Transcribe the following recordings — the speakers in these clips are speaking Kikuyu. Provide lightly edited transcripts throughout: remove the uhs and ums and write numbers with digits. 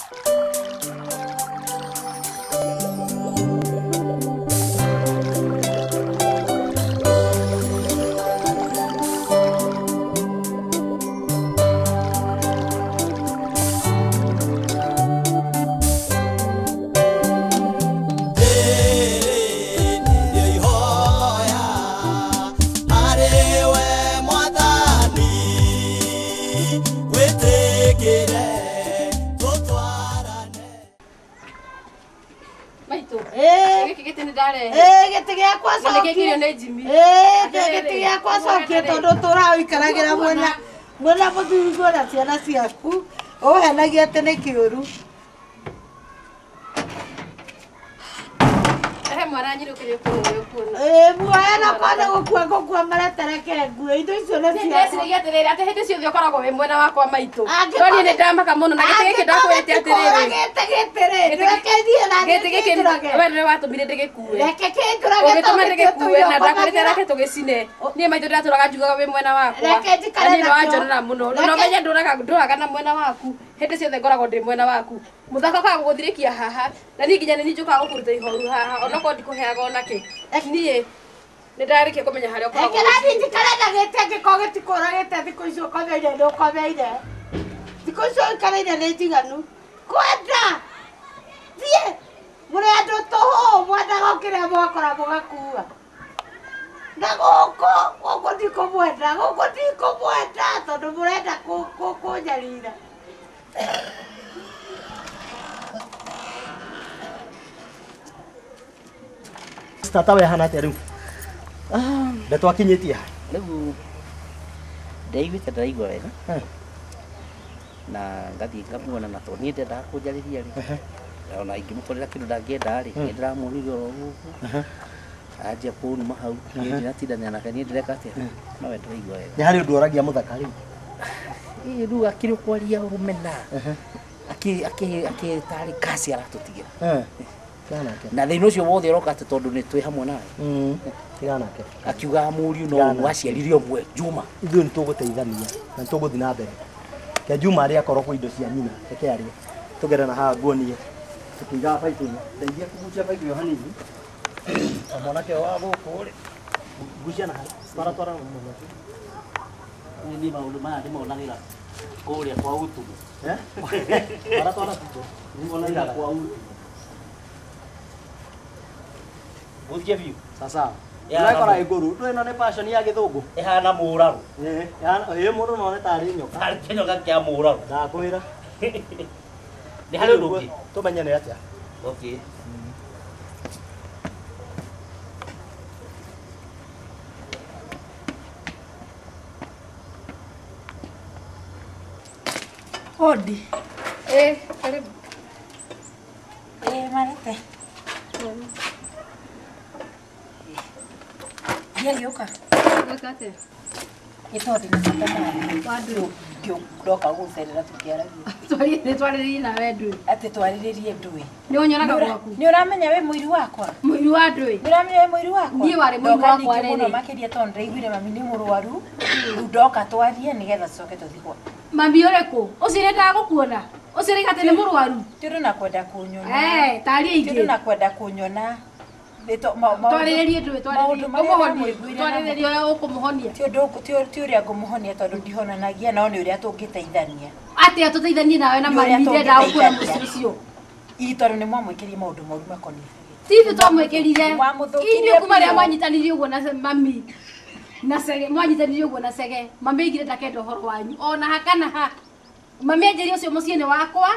Tå mwena mwena mũthuriguo na ciana ciaku ũhenagia atĩ nĩ kĩũru. Muoya na kwanza gũkua ngũkua maretereke ngue indo icio nĩ ciakwa. Ndeciragia atĩrĩrĩ atĩ hĩndĩ ciothe ũkoragwo wĩ mwena wakwa maitũ. No niĩ nĩ ndamaka mũno na gĩtĩ gĩkĩ ndakwĩrĩte atĩrĩrĩ. Gĩtĩ gĩtĩ rĩ, reke thiĩ na gĩtĩ gĩkĩ we nĩwe watũmire ndĩgĩkue. Reke kĩnjũrage ũgĩtũma ndĩgĩkue na ndakwĩrĩte reke tũgĩcine. Niĩ maitũ ndĩratũraga njugaga wĩ mwena wakwa. Reke njikare nakĩo. Niĩ nĩwanjonora mũno. Na ũmenye ndũraga na mwena waku. Hĩndĩ ciothe ngoragwo ndĩ mwena waku. Mũthako ũkaga gũgũthirĩkia haha na niĩ nginya nĩ niĩ njũkaga gũkũruta ihoru haha onokorwo ndikũheaga onakĩ. Niĩ nĩ ndarĩkia kũmenya harĩa ũkoragwo. Reke nathiĩ njikare na gĩtĩ angĩkorwo gĩtikũragĩte thikũ icio ũkomeire nĩ ũkomeire. Thikũ icio ũikareire nĩ njiganu. Kwenda! Thiĩ! Mũrĩ andũ tũhũ mwendaga o kĩrĩa mwakora mũgakua. Na gũkũ, gũkũ ndikũmwenda, gũkũ ndikũmwenda tondũ mũrenda kũnyarira. Tata we hana atia riu? Ndatwakinyĩtie rĩu ndaiguĩte ndĩraigua wega na ngathiĩ ngamuona na tondũ niĩ ndendaga kũnjarĩria rĩ ona ingĩmũkorera kĩndũ ndangĩenda rĩ nĩ ndĩramuonire oro ũguo anjia kũnuma hau niĩ ndinatindanĩra nake niĩ ndĩreka atĩa no we ndĩraigua wega. Nĩ harĩ ũndũ ũragia mũthaka rĩu? Ĩĩ rĩu akĩrĩ kwaria rũmena akĩ tarĩ kasi aratũtigĩra na thĩna ũcio wothe ũroka atĩ tondũ nĩ twĩ hamwe nawe. Tigana nake. Akiuga mũriũ no waciarire ũmwe Juma. Ithuĩ nĩ tũgũteithania na nĩ tũgũthiĩ na mbere. Ke Juma arĩa akorwo kwĩ indo cia nyina reke arĩe. Tũgere na haha nguonie tũkĩigaga baibũ ĩno. Ndeithia kũgucia baibũ ĩyo hanini. O mwanake ũyũ wa gũkũ rĩ gucia na harĩa twara twara mũno. Niĩ maũndũ maya ndĩmonagĩra kũrĩa kwa Utugu. Twara twara tuto. Ndĩmonagĩra kwa Utugu. Gũthiĩ biũ. Sasa. Ũrakora igũrũ ndũ ĩno nĩ passion ya gĩthũngũ. Ĩhana mũrarũ. Ĩĩ mũndũ no one tarĩ nyoka. Tarĩ kĩnyoka kĩa mũrarũ. Ndakwĩra. Nĩ harĩ ũndũ ũngĩ. Tũmenye nĩ atĩa. Okay. Hodi. Karibu. Marete. Ndiagĩũka. Gwĩka atĩa? Nĩ tondũ ndĩ na bata nawe. Ndoka gũgũcerera tũkĩaragia. Nĩ twarĩrĩrie nawe ndũĩ. Atĩ twarĩrĩrie ndũĩ. Nĩ ũnyonaga gwaku. Nĩ ũramenya wĩ mũiru wakwa? Mũiru wa ndũĩ. Nĩ ũramenya wĩ mũiru wakwa? Niĩ warĩ mũiru wakwa rĩrĩ. Mũno makĩria tondũ ndĩraiguire mami nĩ mũrwaru. Rĩu ndoka twarie nĩgetha tũcoke tũthiĩ kwa. Mami ũrĩkũ? Ũcio ũrendaga gũkuona? Ũcio ũraiga atĩ nĩ mũrwaru? Ti ũndũ na kwenda kũnyona. Taria ingĩ. Ti ũndũ na kwenda kũnyona. Twarĩrĩrie ndũĩ twarĩrĩrie ũrĩa ũkũmũhonia. Ti ũndũ ti ũrĩa ngũmũhonia tondũ ndihonanagia no nĩ ũrĩa tũngĩteithania. Atĩa tũteithanie nawe na mami ndendaga gũkuona mũciĩ ũcio. Ii tondũ nĩ mwamwĩkĩrire maũndũ moru makoniĩ. Ti ithuĩ twamwĩkĩrire. Inyuĩ kuma rĩrĩa mwanyitanire ũguo na mami na Cege mwanyitanire ũguo na Cege mami aigire ndakenda ũhoro wanyu ona ha kana ha. Mami anjĩrie ũcio mũciĩ nĩ wakwa.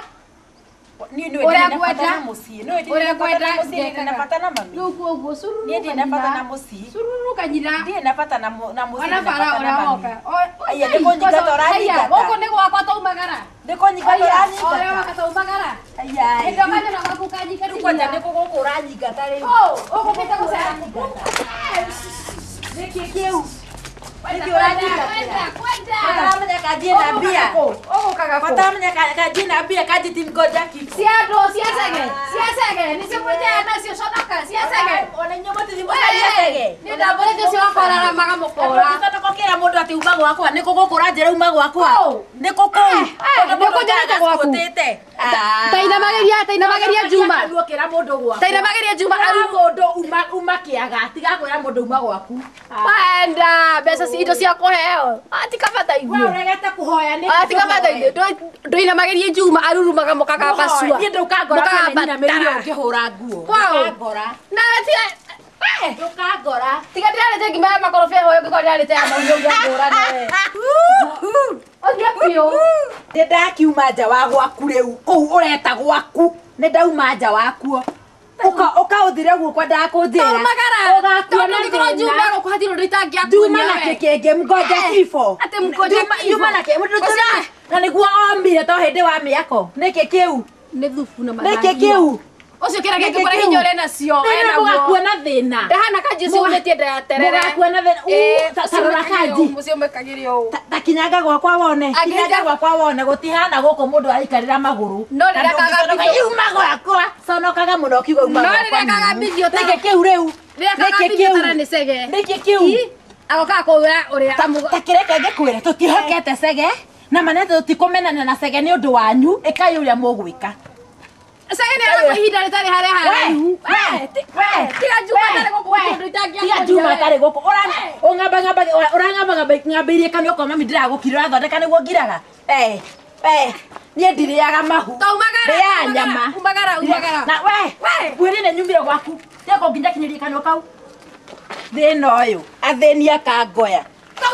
Niĩ nĩ ndĩ na bata na mũciĩ. Nĩ ndĩ na bata na mũciĩ, ndĩ na bata na mami. Rĩu koguo cururu. Niĩ ndĩ na bata na mũciĩ. Cururu kanyina. Ndĩ na bata na mũciĩ. Ona bara ũrĩa woka. Aya nĩ kũnyingata ũranyingata. Gũkũ nĩ gwakwa taumagara. Nĩ kũnyingata ũranyingata. Ũrĩa woka taumagara. Aya. Ndoka nyona gwaku kanyika rĩu. Kwanja nĩ gũkũ ũranyingata rĩu. Ũgũkĩte gũcera. Nĩkĩ kĩu? Nĩkĩ ũranyingatĩra? Wataramenya kanjie na mbia. Ũgũkaga kũ? Wataramenya kanjie na mbia kanji ti ngoja kifo. Cia andũ cia Cia cege nĩcio mwĩtĩaga nacio conoka cia cege. Ona inyuĩ mũtithiĩ mũcarie cege. Nĩ ndambũrĩte ũcio wakararamaga mũkora. Ũngĩcoka ũkĩra mũndũ atĩ uma gwakwa nĩ kũ gũkũ ũranjĩra uma gwakwa nĩ kũ kũu Nĩ ũkũnjĩrĩte gwaku. Tainamagĩria Juma. Ũkĩra mũndũ gwaku. Tainamagĩria Juma aru mũndũ uma kĩaga tiga kwĩra mũndũ uma gwaku. Wenda mbeca indo cia kũheo. Tikabata ithuĩ. We ũregete kũhoya nĩ. Tikabata ithuĩ. Ndũinamagĩrie Juma arurumaga mũkagamba cua. Niĩ ndũkangora kana nyinamĩrĩire ũkĩhũra nguo. Ndũkangora. Nawe tiga ndũkangora. Tiga ndĩrarĩte ngima ya makorobia hoyo ngĩkorwo ndĩrarĩte ya mahiũ ngĩngũra nawe. Ũthie biũ. Nĩ ndakiuma nja wa gwaku rĩu kũu ũreta gwaku nĩ ndauma nja wakuo. Ũka ũthire guo kwendaga kũnjĩra. Taumagara. Ũgakuona thĩna. Juma gũkũ hatirĩ ũndũ itangĩakuonia. Juma na kĩkĩngĩ mgonja kifo. Atĩ mgonja kifo. Juma na kĩ. Na nĩguo omire to hĩndĩ wa mĩako. Nĩkĩ kĩu? Nĩ thubu na mathangio. Nĩkĩ kĩu? Ũcio kĩra gĩkĩ kũrĩa hinya ũrĩ nacio. Mũgakuona thĩna. Ndahana kanji ũcio umĩtie nda ya terere. Mũgakuona thĩna. Ta rora kanji. Mũcio ũmĩkagĩre ũũ. Ta kinyanga gwakwa wone. Kinyanga gwakwa wone gũtihana gũkũ mũndũ araikarĩra magũrũ. No rĩrĩa kagambithio. Uma gwakwa. Conokaga mũno ũkiuga uma No gwakwa. rĩrĩa kagambithio. Nĩkĩ kĩu rĩu? Rĩrĩa kagambithio tara nĩ cege. Nĩkĩ kĩu? Agokaga kũwĩra ũrĩa. Ta kĩreke ngĩkwĩre tũtihokete cege. Na manete tũtikũmenana na cege nĩ ũndũ wanyu ĩkai ũrĩa mũgwĩka. Cege nĩ aragwo ihinda rĩtarĩ harĩa haraihu. Tiga Juma atarĩ gũkũ ũndũ itangĩakuonia. Tiga Juma atarĩ gũkũ. Ũrang'amba-ng'ambĩirie kanua ũkona mami ndĩragũkira ũrathondeka nĩguo ngiraga. Niĩ ndirĩaga mahu. Taumagara. Ndĩaga nyama. Umagara umagara. Na we ngwĩrire nĩ nyumire gwaku. Tiga nginya kinyĩrie kanua kau. Thĩna ũyũ athĩni akangoya.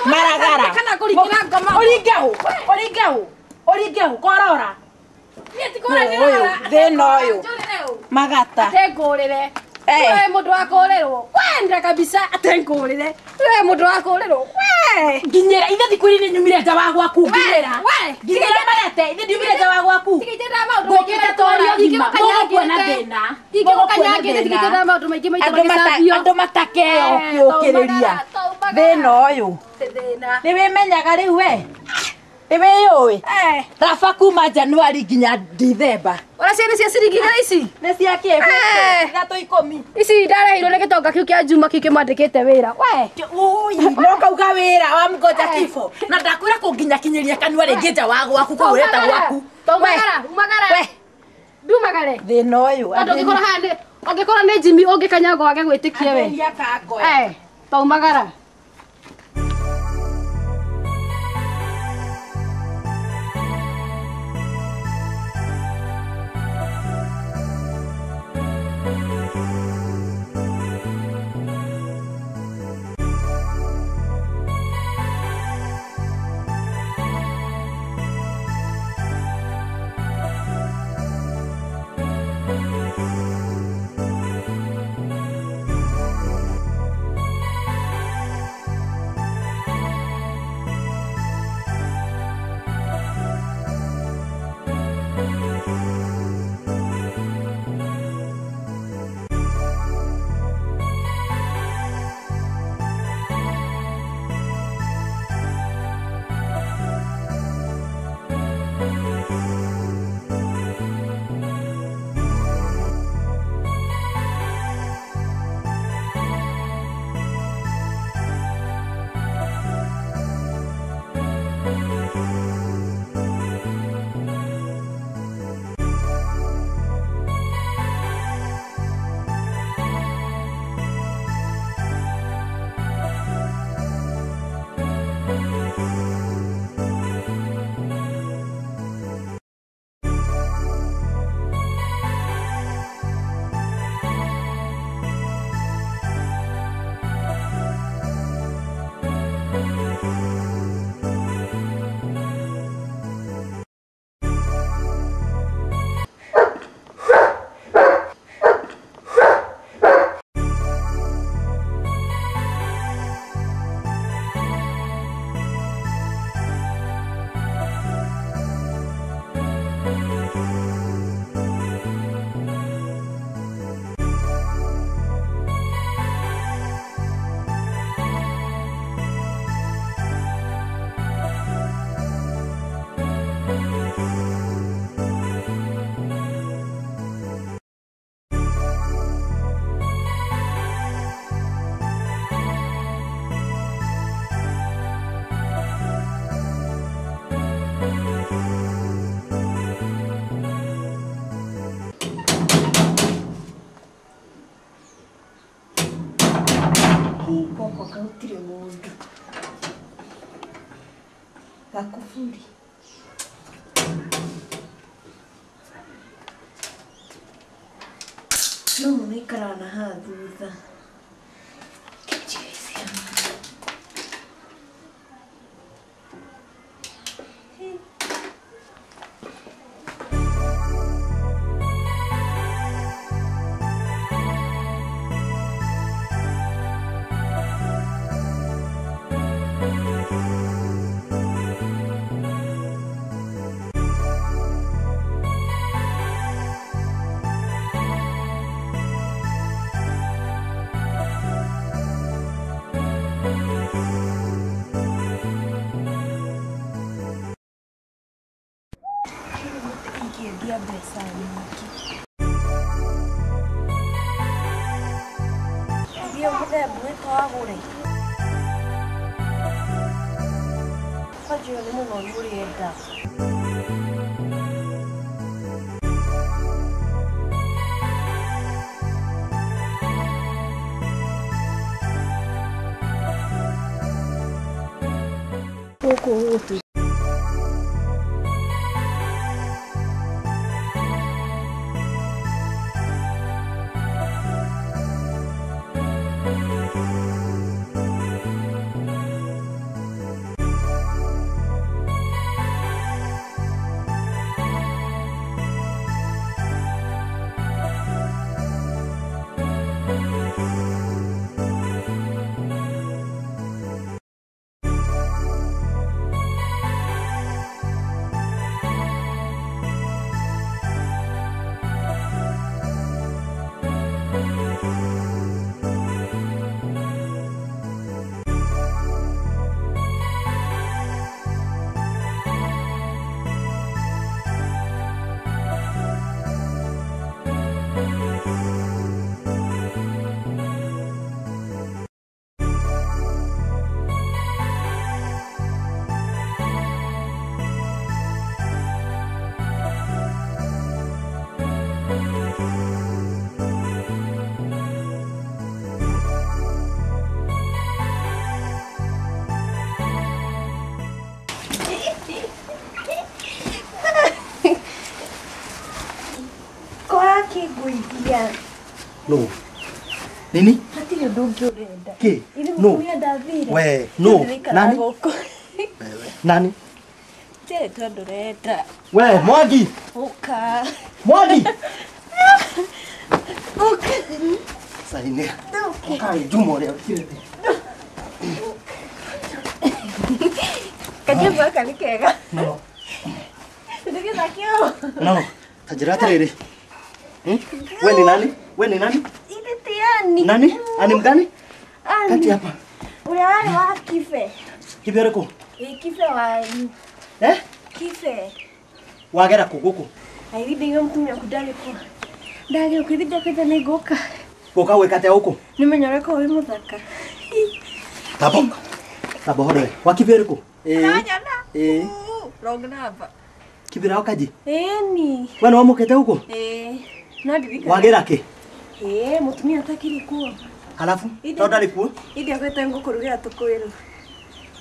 Maragara. Kana kũringĩra ngoma. Ũringe ũ. Ũringe ũ. Ũringe ũ korora. Niĩ ti kũra ndĩrora. Thĩna ũyũ. Magata. Ate ngũrĩre. We mũndũ wa kũrĩrwo. Wenda kabisa ate ngũrĩre. We mũndũ wa kũrĩrwo. We. Nginyĩra ithe thikũ iria nyumire nja wa gwaku nginyĩra. We. Nginyĩra marete ithe ndiumire nja wa gwaku. Tigĩte maũndũ maingĩ Ngũkĩte twario ngima. Mũgũkuona thĩna. Ingĩgũkanyangĩte tigĩte maũndũ maingĩ maitũ magĩcambio. Andũ matakeo ũkĩrĩria. Thĩna ũyũ. Nĩ wĩmenyaga rĩu we. Nĩ wĩyũĩ. Raba kuma Januari nginya Dithemba. Ũrĩa ciana cia ciringi igĩrĩ ici? Nĩ cia kĩ? Ithatũ ikũmi. Ici ndareheirwo nĩ gĩtonga kĩu kĩa Juma kĩu kĩmwandĩkĩte wĩra. We. No kauga wĩra wa mgonja kifo. Na ndakwĩra kũnginya kinyĩria kanua rĩngĩ nja wa gwaku kũu ũreta gwaku. Taumagara, umagara. We. Ndumagare. Thĩna ũyũ. Tondũ ũngĩkorwo haha nĩ ũngĩkorwo nĩ Jimmy ũngĩkanyagwo wage gwĩtĩkia we. Athĩni akangoya. Taumagara. Gũkũ gũtirĩ mũndũ. Gakuburi. No mũraikara na haha thutha. Ingĩendia mbeca nyingĩ. Thiĩ mũthemba wĩtwo agũre. Kwanja ũyũ nĩ mũnoru ũrenda. Gũkũ gũgũtuĩka No. Nini? Hatirĩ ũndũ ũngĩ ũrenda. Kĩ? Ithe No. mũtumia ndathire. We, no. Nani? Nani? Tirĩ tondũ ũrenda. We, Mwangi. Ũka. Mwangi. Ũka. Saine. Ũka Juma ũrĩa ũkirĩte. Kajembe gaka nĩ kega. No. Tũgĩthake ũũ. No. Ta njĩra atĩrĩrĩ. We ni nani? We ni nani? Ithe ti Ani. Nani? Ani mgani? Ani. Kati hapa. Ũrĩa warĩ wa Kibe. Kibe ũrĩkũ? Ĩ Kibe wanyu. Eh? Kibe. Wagera kũ gũkũ? Aithĩ ndaiga mũtumia waku ndarĩ kuo. Ndagĩũka ithe ndakwĩte nĩ ngũka. Gũka gwĩka atĩa gũkũ? Nĩmenya ũrĩa ũkoragwo wĩ mũthaka. Tabo. Tabo horo we. Wa Kibe ũrĩkũ? Ĩĩ. Ũranyona? Ĩĩ. Wrong number. Kibe wa Kaji? Ĩni. We nĩ wamũkĩte gũkũ? Ĩĩ. No ndirikana. Wagĩra kĩ? Ĩĩ, mũtumia atakĩrĩ kuo. Halafu? Tondũ ndarĩ kuo? Ithe akwĩte ngũkũrugĩra tũkwĩrũ.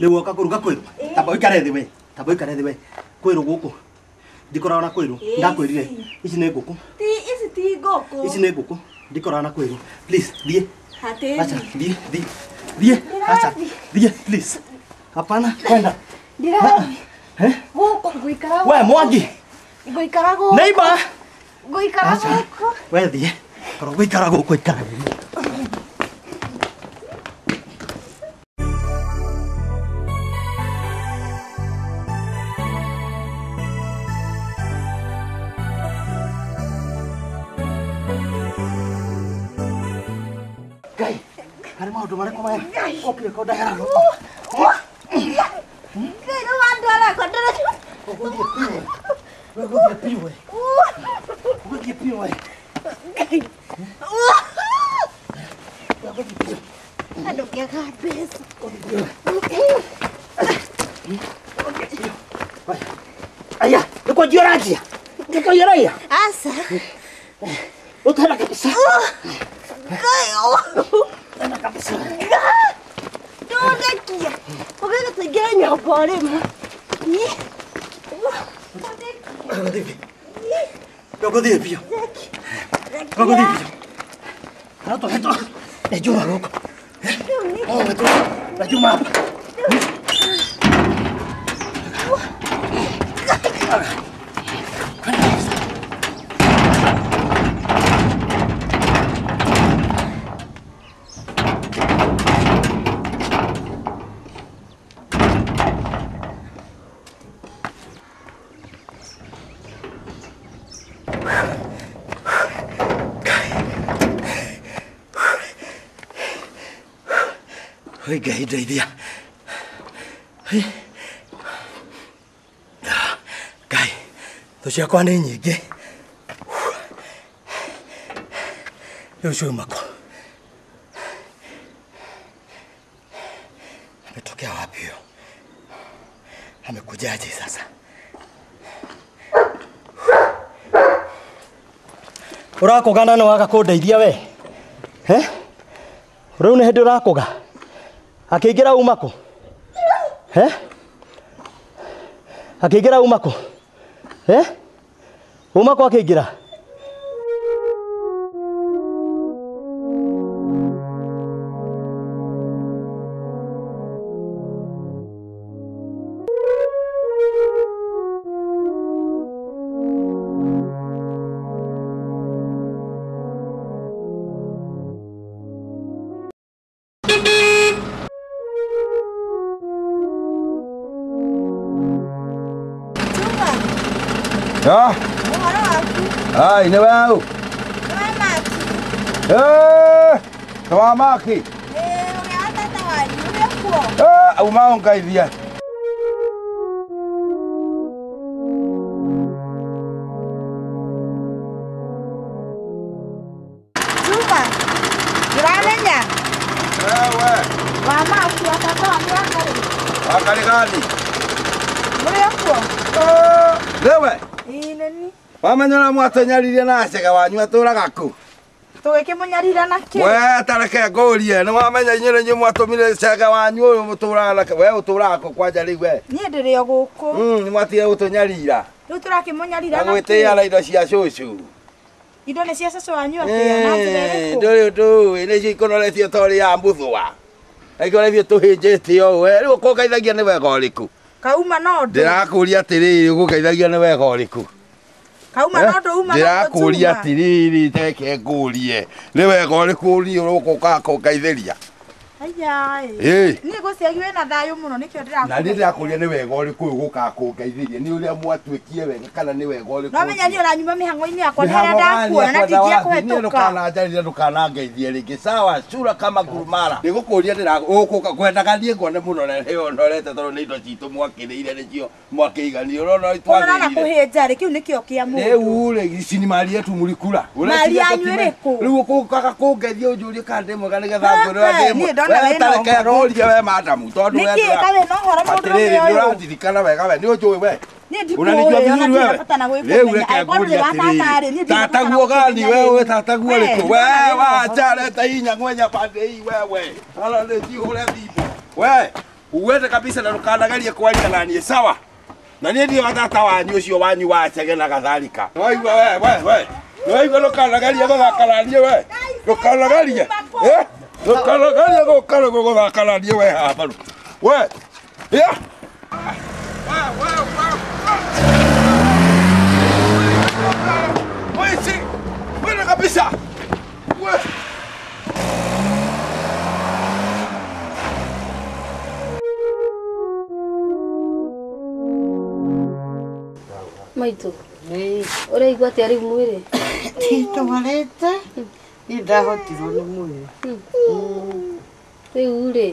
Rĩu woka kũruga kwĩrũ? Tamba ũikare thĩ we. Tamba ũikare thĩ we. Kwĩrũ gũkũ. Ndikoragwo na kwĩrũ. Ndakwĩrire. Ici nĩ ngũkũ. Ti ici ti ngũkũ. Ici nĩ ngũkũ. Ndikoragwo na kwĩrũ. Please, thiĩ. Hatĩni. Acha, thiĩ, thiĩ. Thiĩ. Acha, thiĩ, please. Hapana, kwenda. Ndirathiĩ. Eh? Gũkũ ngũikara We, Mwangi. Ngũikara gũkũ. Neighbor. Ngũikara Acha. gũkũ. We thiĩ. Korwo gũikara gũkũ ikara gũkũ. Ngai, harĩ maũndũ marĩkũ maya? Ũkire ko ndahera gũkũ. Ngai nĩ wandwara kwa ndĩreciria. Ũgũthiĩ biũ we. We ũgũthiĩ biũ we. Ũgũthiĩ biũ we. Ngai. We ũgũthiĩ biũ. Andũ kĩaga mbeca. Aya, nĩ kwanjia ũranjia? Nĩ kwanjia ũraiya? Aca. Ũtahera kabisa. Ngai. Tena kabisa. Ndũndekie. Ũgĩte tũingĩre nyũmba o rĩmwe. Ndũgũthiĩ biũ. Ndũgũthiĩ biũ. No tũhetwo nĩ Juma gũkũ. No tũhetwo na Juma hapa. Oi Ngai ndeithia. Ngai, thũ ciakwa nĩ nyingĩ. Rĩu ciauma kũ? Ametokea wapi huyo? Amekujaje sasa? Ũrakũga na nĩ waga kũndeithia we? Rĩu nĩ hĩndĩ ũrakũga? Akĩingĩra uma kũ? Akĩingĩra uma kũ? Uma kũ akĩingĩra? Ah. Ai, nĩ weũ. Nĩ wa Maki. Ũrĩa wa tata wanyu ũrĩ kuo? Auma ũngeithie. Juma, ndũramenya? Wewe. Wa Maki wa tata wanyu wa Karĩ. Wa Karĩ gani? Mũrĩ kuo? Rĩwe. Ĩĩ nĩni. Wamenya ũrĩa mwatũnyaririe na acega wanyu atũraga kũ? Tũgĩkĩmũnyarira na kĩ? We tareke ngũrie, nĩ wamenya inyuĩ nĩ inyuĩ mwatũmire cega wanyu ũyũ mũtũraga na we ũtũraga kũ kwanja rĩu we? Niĩ ndĩrĩ o gũkũ. Nĩ mwatigire gũtũnyarira. Rĩu tũrakĩmũnyarira Na na kĩ? gwĩtĩĩa na indo cia cũcũ. Indo nĩ cia cũcũ wanyu atĩa na njĩra ĩrĩkũ? Ndũrĩ ũndũ ũĩ, nĩcio ikonoretio ta ũrĩa ya mũthũa. Na ikonoretio tũhĩnjĩte ũũ. We rĩu ũkũngeithagia nĩ wega ũrĩkũ? Kauma no ũndũ. Ndĩrakũria atĩrĩrĩ, ũkũngeithagia nĩ wega ũrĩkũ? Kauma no ũndũ uma na Ndĩrakũria kũnjuma. atĩrĩrĩ, reke ngũrie. Nĩ wega ũrĩkũ ũriĩ ũgũka kũngeithĩria? Aya ĩ. Ĩ. Niĩ ngwĩciria wĩna thayũ mũno nĩkĩo ndĩrakũria. Na niĩ ndĩrakũria nĩ wega ũrĩkũ ũyũ ũgũka kũngeithĩria? Nĩ ũrĩa mwatuĩkie wega kana nĩ wega ũrĩkũ? No menya niĩ ũranyuma mĩhang'o-inĩ yakwa nĩ harĩa ndakuona na ndingĩe kũhetũka. Ndũkananjarĩrie, ndũkanangeithie rĩngĩ. Sawa, cura kama ngurumara. Nĩgũkũria ndĩra ngwendaga niĩ nguone mũno na nĩyo ũnorete tondũ nĩ indo citũ mwakĩrĩire nĩcio mwakĩigania. Ũrona Ũrona na twagĩrĩire. kũhĩnja rĩ, kĩu nĩkĩo kĩa mũndũ. Rĩu rĩ, ici nĩ mali yetu mũrikura. Mali yanyu ĩrĩkũ? Rĩu ũkũkaga kũngeithia ũnjũrie kana ndĩ mwega nĩgetha ngwĩre ũrĩa ndĩ Niĩ ndona mwega. wĩna Tareke ũhoro. ngũrie we madamu tondũ we Nĩkĩ kaĩ wĩna ũhoro mũndũ Atĩrĩrĩ, ũyũ? nĩ ũrandirikana wega we, nĩ ũnjũĩ we. Niĩ ndikũũĩ, Unanijua ona vizuri ndirĩ na wewe. bata na Rĩu gwĩkũmenya. reke Angĩkorwo ndũrĩ ngũrie wa tata rĩ, niĩ atĩrĩrĩ. ndirĩ na bata na Tataguo gani gũkũmenya wewe, rĩu. tataguo We, ũrĩkũ? ndona We wĩna ũhoro. wacha leta hii nyang'wenya pande hii wewe. Hala nĩ njihũre thimũ. We, uende kabisa na ndũkanagerie kwaria na niĩ sawa? Na niĩ ndio tata wanyu ũcio wanyu wa Chege na kadhalika. Waigua we, we, we. Waigua ndũkanagerie gũthaka na niĩ we. Ndũkanagerie. Ndũkanagerie gũka gũthaka na niĩ we haha baru. We. Yeah. Wewe, wewe kabisa. We. Maitũ. Ũraigua atĩa rĩu mwĩrĩ? Nditwarĩte. Niĩ ndahotirwo nĩ mwĩrĩ. Rĩu rĩ,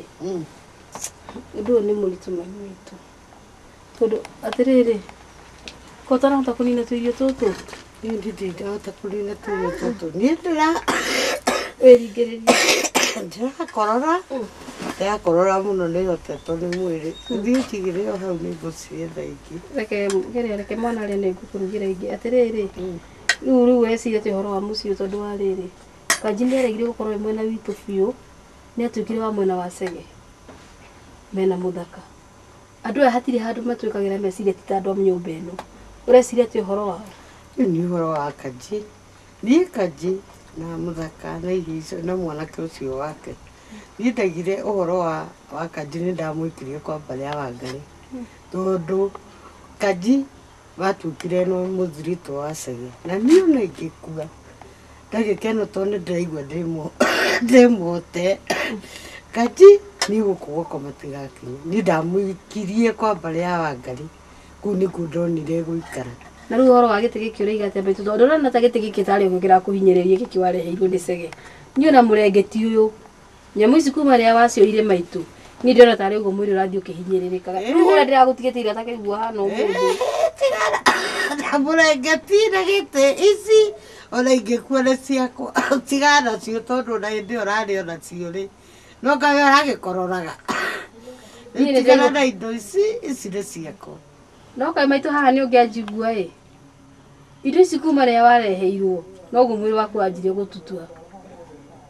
ũndũ ũyũ nĩ mũritũ mami witũ. Tondũ atĩrĩrĩ, ko ũtarahota kũnina tũirio tũtũ? Niĩ ndirĩ ndahota kũnina tũirio tũtũ. Niĩ ndĩra Wĩringĩrĩrie. ndĩrakorora. Ndĩrakorora mũno nĩ hotetwo nĩ mwĩrĩ. Thiĩ ũtigĩre o hau nĩ ngũcietha ingĩ. Reke geria reke mwana arĩa nĩ ngũkũrugĩra ingĩ. Atĩrĩrĩ, rĩu weciria atĩ ũhoro wa mũciĩ tondũ wa rĩrĩ, Kanji nĩ aregire gũkorwo e mwena witũ biũ, nĩ atuĩkire wa mwena wa Chege. Mena muthaka. Andũ aya hatirĩ handũ matwĩkagĩra meciria ti ta andũ a nyũmba ĩno. Ũreciria atĩ ũhoro wao? Ũyũ nĩ ũhoro wa Kanji. Niĩ Kanji na mũthaka na irio icio na mwanake ũcio wake. Niĩ ndaigire ũhoro wa Kanji nĩ ndamũikirie kwa mbarĩ ya Wangari. Tondũ Kanji watuĩkire nĩ mũthiritũ wa Chege. Na niĩ ona ingĩkua ndagĩka ĩno tondũ nĩ ndĩraigua ndĩmũhote. Kanji niĩ gũkũ gwakwa matigakinya. Niĩ ndamũikirie kwa mbarĩ ya Wangari. Kũu nĩkuo ndonire gũikara. Na rĩu ũhoro wa gĩtĩ gĩkĩ ũraiga atĩa maitũ tondũ ndũrona ta gĩtĩ gĩkĩ tarĩ ũguo kĩrakũhinyĩrĩria gĩkĩ wareheirwo nĩ Chege. Niĩ ona mũrengeti ũyũ nyamũ ici kuma rĩrĩa wacioire maitũ niĩ ndĩrona tarĩ ũguo mwĩrĩ ũrathiĩ ũkĩhinyĩrĩrĩkaga. Rĩu ũrĩa ndĩragũtigĩte ira ta kĩguo hana ũmũthĩ. Tigana na mũrengeti na gĩtĩ ici ona ingĩkua nĩ ciakwa. Tigana nacio tondũ ona hĩndĩ ĩyo ũrarĩ ona cio rĩ no kawe ũragĩkororaga. Rĩu tigana na indo ici ici nĩ ciakwa. No kaĩ maitũ haha nĩ ũngĩanjigua ĩ. Indo ici kuma rĩrĩa wareheirwo noguo mwĩrĩ waku wanjirie gũtutua.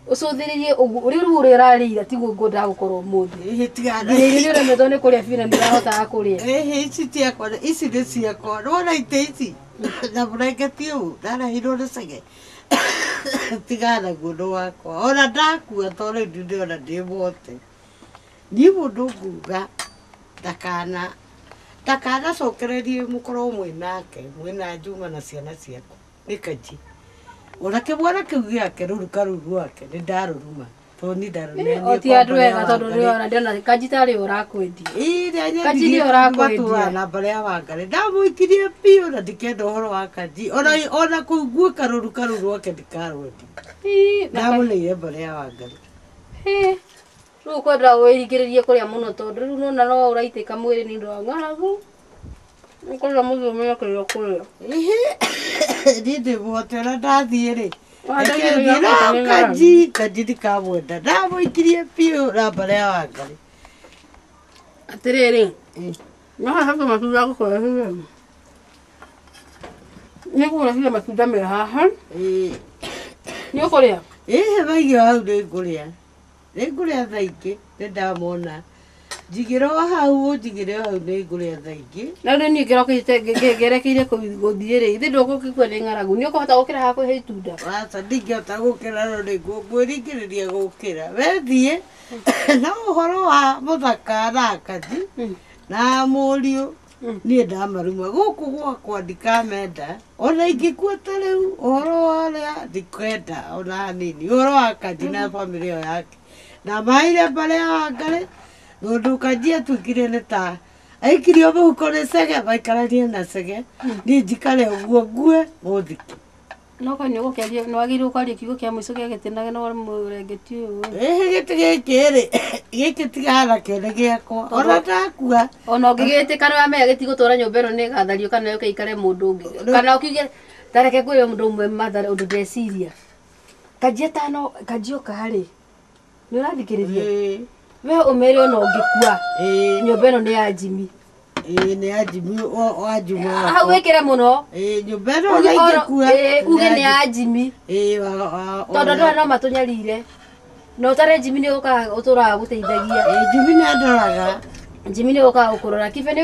Ũcũthĩrĩrie ũguo rĩu ũrĩa ũrarĩire tiguo ngwendaga gũkorwo ũmũthĩ. Tigana. Nginya irio nĩ ũremetwo nĩ kũrĩa biũ na nĩ ũrahotaga kũrĩa. Ici ciakwa ici nĩ ciakwa. Nĩwona itĩ ici na mũrengeti ũyũ ndareheirwo nĩ Chege. Tigana naguo nĩ wakwa. Ona ndakua tondũ rĩu ndĩrona ndĩ mũhote. Niĩ mũndũ nguga ndakanacokererie mũkorwo mwĩ nake mwĩna Juma na ciana ciaku nĩ Kanji. Ona kĩmwana kĩu gĩake rũruka rũu rwake nĩ ndarũruma tondũ niĩ ndarũnenire O ti andũ ega tondũ nĩona ndĩrona Kanji tarĩ we ũrakwendia. Kanji nĩwe ũrakwendia. Na mbarĩ ya Wangari ndamũikirie biũ na ndikenda ũhoro wa Kanji ona kũu nguĩka rũruka rũu rwake ndikarwendia. Ndamũneire mbarĩ ya Wangari. Rĩu kwenda wĩringĩrĩrie kũrĩa mũno tondũ rĩu nĩwona no ũraitĩka mwĩrĩ nĩ ũndũ wa ng'aragu. Nĩkũrĩa mũthĩ ũmenye kĩrĩa ũkũrĩa. Niĩ ndĩ mũhote ona ndathiĩ rĩ. Reke Kanji Kanji ndikamwenda. Ndamũikirie biũ na mbarĩ ya Wangari. Atĩrĩrĩ, no haha hena matunda ngũkũrehire. Nĩngũkũrehire matunda me haha. Nĩ ũkũrĩa? Ĩĩ maigio hau nĩ ngũrĩa. Nĩ ngũrĩa thaa ingĩ nĩ ndamona. Njigĩre o hau ũnjigĩre o hau nĩ ngũrĩa thaa ingĩ. Na rĩu niĩ ngĩrokĩte ngerekeire gũthiĩ rĩ, ithe ndũgũgĩkua nĩ ng'aragu. Nĩ ũkũhota gũkĩra haha kũhe itunda? Aca ndingĩhota gũkĩra no nĩ ngwĩringĩrĩria gũkĩra. We thiĩ no ũhoro wa mũthaka na Kanji na mũriũ niĩ ndamaruma gũkũ gwakwa ndikamenda. Ona ingĩkua ta rĩu ũhoro wa ũrĩa ndikwenda ona hanini. Ũhoro wa Kanji na bamĩrĩ ĩyo yake. Na maheire mbarĩ ya Wangari tondũ Kanji atuĩkire nĩ ta aikirio mũhuko nĩ Chege maikaranie na Chege. Niĩ njikare ũguo ngue mũthike. No kaĩ nĩ wagĩrĩirwo kwaria kiugo kĩa mũico gĩa gĩtĩ na mũrengeti ũyũ. Ĩhĩ gĩtĩ gĩkĩ rĩ gĩkĩ tigana nakĩo nĩ gĩakwa. Ona ndakua. Ona ũngĩgĩtĩka nĩ wamenya gĩtigũtũra nyũmba ĩno nĩ ĩgathario kana yũke ĩikare mũndũ ũngĩ. Kana ũkiuge ta reke ngwĩre mũndũ ũmwe Mathare ũndũ ndeciria. Kanji atano Kanji oka rĩ nĩ ũrathikĩrĩria? We ũmere ona ũngĩkua nyũmba ĩno nĩ ya Jimmy. Ĩĩ nĩ ya Jimmy wa Juma. Hau wĩkĩre mũno. Ĩĩ nyũmba ĩno ona ingĩkua. Ĩĩ uge nĩ ya Jimmy. Ĩĩ tondũ andũ aya no matũnyarire. Na ũtarĩ Jimmy nĩ ũkaga ũtũraga gũteithagia. Ĩĩ Jimmy nĩ andoraga. Jimmy nĩ ũkaga gũkũrora. Kibe nĩ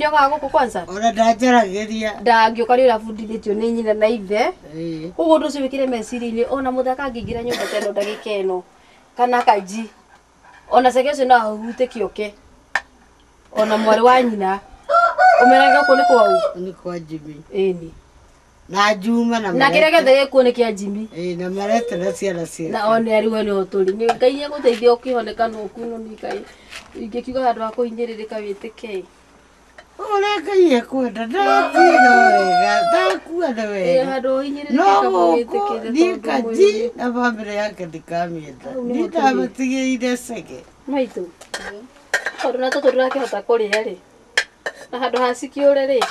ũkaga gũkũ kwanza? Ona ndanjaragĩria. Ndangĩũka nĩ ũrabundithĩtio nĩ nyina na ithe. Koguo ũndũ ũcio wĩkĩre meciria-inĩ ona mũthaka angĩingĩra nyũmba ta ĩno ndagĩka ĩno kana Kanji ona Chege ũcio no ahurutĩke oke ona mwarĩ wa nyina ũmerage gũkũ nĩ kwau? Nĩ kwa Jimmy. Ĩni. Na Juma na na kĩrĩa gĩothe gĩkuo nĩ kĩa Jimmy. Ĩĩ na marete na ciana ciake. Na one arĩ we nĩho tũrĩ. Ngai nĩ egũteithia ũkĩhoneka no ũkuno nĩ Ngai. Ingĩkiuga handũ ha kũhinyĩrĩrĩka wĩtĩke. Ũrĩa Ngai ekwenda ndathiĩ no wega ndakua nĩ wega. Handũ ũhinyĩrĩrĩke No kaba gũkũ wĩtĩkĩre niĩ tondũ Kanji mwĩrĩ. na bamĩrĩ yake ndikamĩenda. Hau nĩho Niĩ tũrĩ. ndamatigĩire Chege. Maitũ. Tondũ na tũtũ ndũrakĩhota kũrĩa rĩ. Na handũ ha cikĩũre rĩ.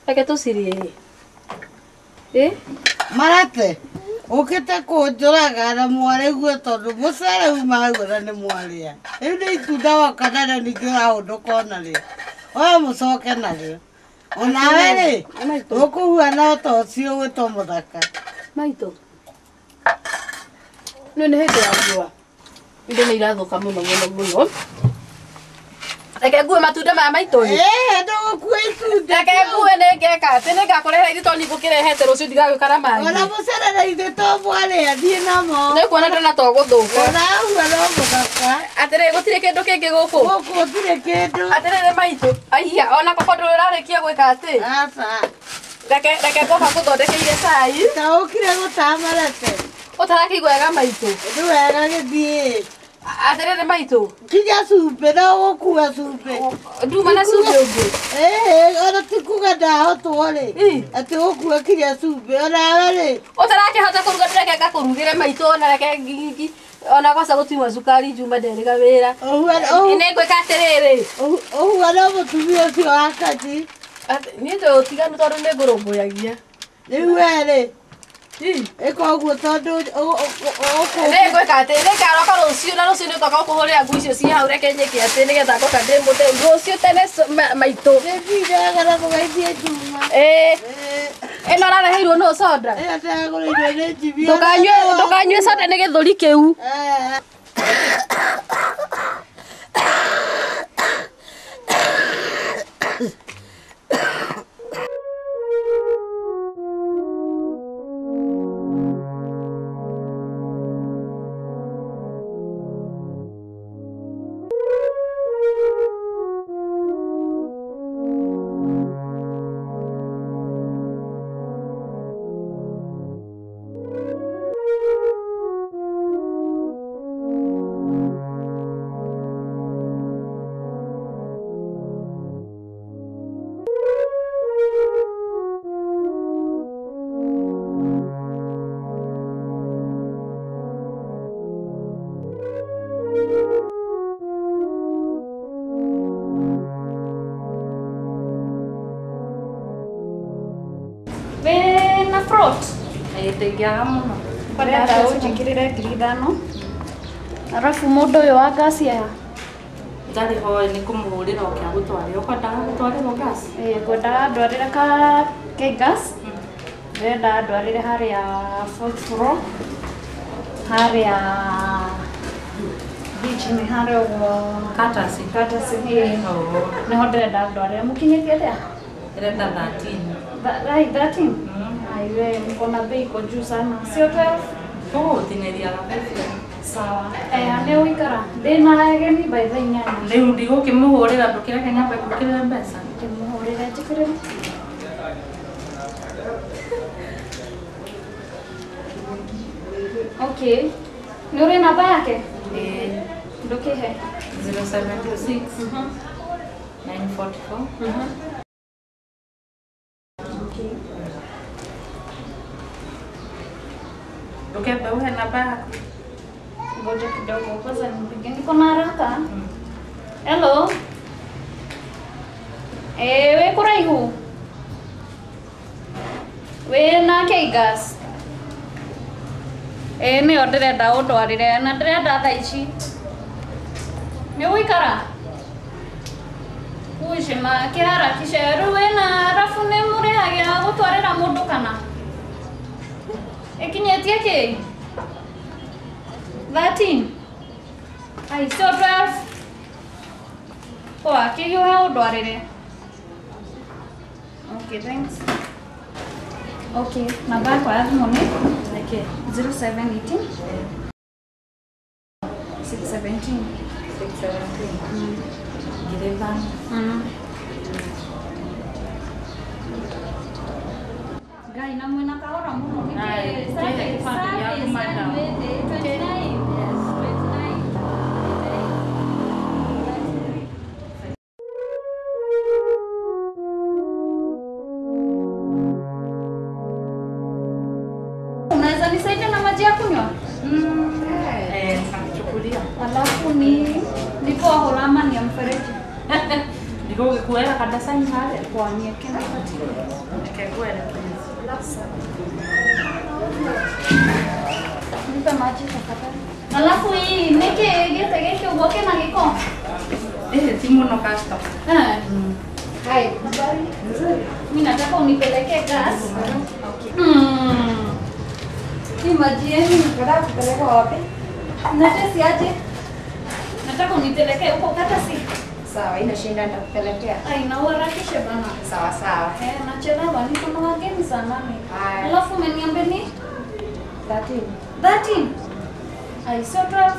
Reke tũcirĩe rĩ. Ĩ? Marate ũkĩte kũnjũraga na mwarĩguo tondũ mũcere uma hau ona nĩ mwarĩa. Rĩu nĩ itunda woka narĩo ningĩ ũrahũndũka onarĩo. Oya mũcoke narĩo. Onawe rĩ ũkũhuana o ta ũcio ũgwĩtwo mũthaka. Maitũ. Nĩ hĩndĩ ya riũa. Indo nĩ irathũka mũno mũno mũno. Reke ngue matunda maya maitũ ĩ. Eh, ndũgũkua itunda. Reke ngue nĩ ngeka atĩ nĩ ngakũrehera ithuĩ tondũ ningũkĩrehete rũciũ ndigagĩũka na mangĩ. Ona mũcere na ithuĩ to mwarĩa thiĩ namo. Nĩ kuona ndona to gũthũka. Ona ũguo no mũthaka. Atĩrĩ gũtirĩ kĩndũ kĩngĩ gũkũ. Gũkũ gũtirĩ kĩndũ. Atĩrĩrĩ maitũ, aiya ona koko ndũrĩ ũrarĩkia gwĩka atĩ. Aca. Reke reke ngoka ngũthondekeire cai. Ta ũkire gũtamarete. Ũtarakĩigua wega maitũ. Nĩ wega gĩthiĩ. Atĩrĩrĩ maitũ. Kinya cumbĩ no ũgũkua cumbĩ. Nduma na cumbĩ ũngĩ. Ĩĩ, ona ti kuga ndahotwo rĩ. Atĩ ũgũkua kinya cumbĩ onawe rĩ. Ũtarakĩhota kũruga ndĩreke ngakũrugĩre maitũ ona reke ngingi ona kosa gũtiuma cukari njuma nderĩga wĩra. Nĩ ngwĩka atĩrĩrĩ. Ũguo no mũtumia ũcio wa Kaji. Niĩ njũĩ ũtiganu tondũ nĩ ngũrũmbũyagia. Rĩu we rĩ. Ĩka ũguo tondũ Nĩ ngwĩka atĩ nĩ ngaroka rũciũ na rũciũ nĩ ngoka gũkũhũrĩra nguo icio ciĩ hau reke nyĩke atĩ nĩgetha ngoka ndĩ mũtheru rũciũ tene maitũ. Nĩ ndĩrega na mũgeithie Juma. Ĩĩ. Ĩno ũrareheirwo nũ soda? Ĩyo ndĩragũrĩirwo nĩ Jimmy. Ndũkanyue soda nĩ gĩthũri kĩu. Ndingĩaga mũno. Ndĩrenda ũnjĩkĩrĩre 5,000. Arabu mũndũ ũyũ wa ngasi aya ndarĩ ho nĩ kũmũhũrĩra oke agũtwarĩre. Ũkwendaga gũtwarĩrwo ngasi? Ĩĩ ngwendaga ndwarĩre ka K-gas. Ndĩrenda ndwarĩre harĩa fourth floor, harĩa beach nĩ harĩa ũguo Courtesy. Courtesy, ĩĩ. Nĩho ndĩrenda ndwarĩre. Mũkinyĩtie atĩa? Ndĩrenda 13. 13? Aiwe, mko na bei iko juu sana. Sio 12? Tũgũtinĩria gabeca. Sawa. Eh, nĩ ũikara. Ndĩna ageni by thaa 8. Rĩu ndigũkĩmũhũrĩra ndũkĩreke nyambe ngwĩkĩrĩre mbeca. Ndĩmũhũrĩre njĩkĩrĩre. Okay. Nĩ ũrĩ namba yake? Ĩĩ. Ndũkĩhe. 0726 944. Okay. Ndũkembe uhe namba yaku. Ngoja kidogo kwanza nipige, niko na haraka. Hello. Eh, we kũraihu? Wĩ na K-gas? Ĩĩ nĩyo ndĩrenda ũndwarĩre na ndĩrenda thaa ici. Nĩ ũgũikara? Ucima kĩharakisha rĩu wĩna arabu nĩ mũrĩhagĩra gũtwarĩra mũndũ kana? Ĩkinyĩtie kĩ? 13. Ai, sio 12. Poa, kĩhiũhe ũndwarĩre. Okay, thanks. Okay, namba yakwa ya thimũ nĩ? Nĩkĩ? 0718 617. 617. 5,000. Ngai na mwĩna kahora mũno nĩkĩ? Ai, kĩbandĩ gĩaku madam. 29. Yes. 29. Unaweza nisaidia na maji ya kunywa? Eh, nitakuchukulia. Alafu ni borehole ama ni ya mfereji? Ndigũgĩkuoera kadacaini harĩa? Poa, niweke nipatie. Reke ngũelekeze. Nipe maji tafadhali. Alafu hii nĩkĩ gĩtĩ gĩkĩ ũguo kĩna gĩko? Eh, ti mũno customer. Eh. Hai, habari? Nzuri. Mimi nataka unipeleke gas. Okay. Hii maji yenu Nataka kupeleka wapi? Natesi aje? Nataka unipeleke huko Katasi. Sawa, haina shida nitakupelekea. Ai, na uharakishe bana. Sawa sawa. Eh, nachelewa niko na wageni saa 8. Haya. Alafu umeniambia ni 13. 13. Ai, sio 12.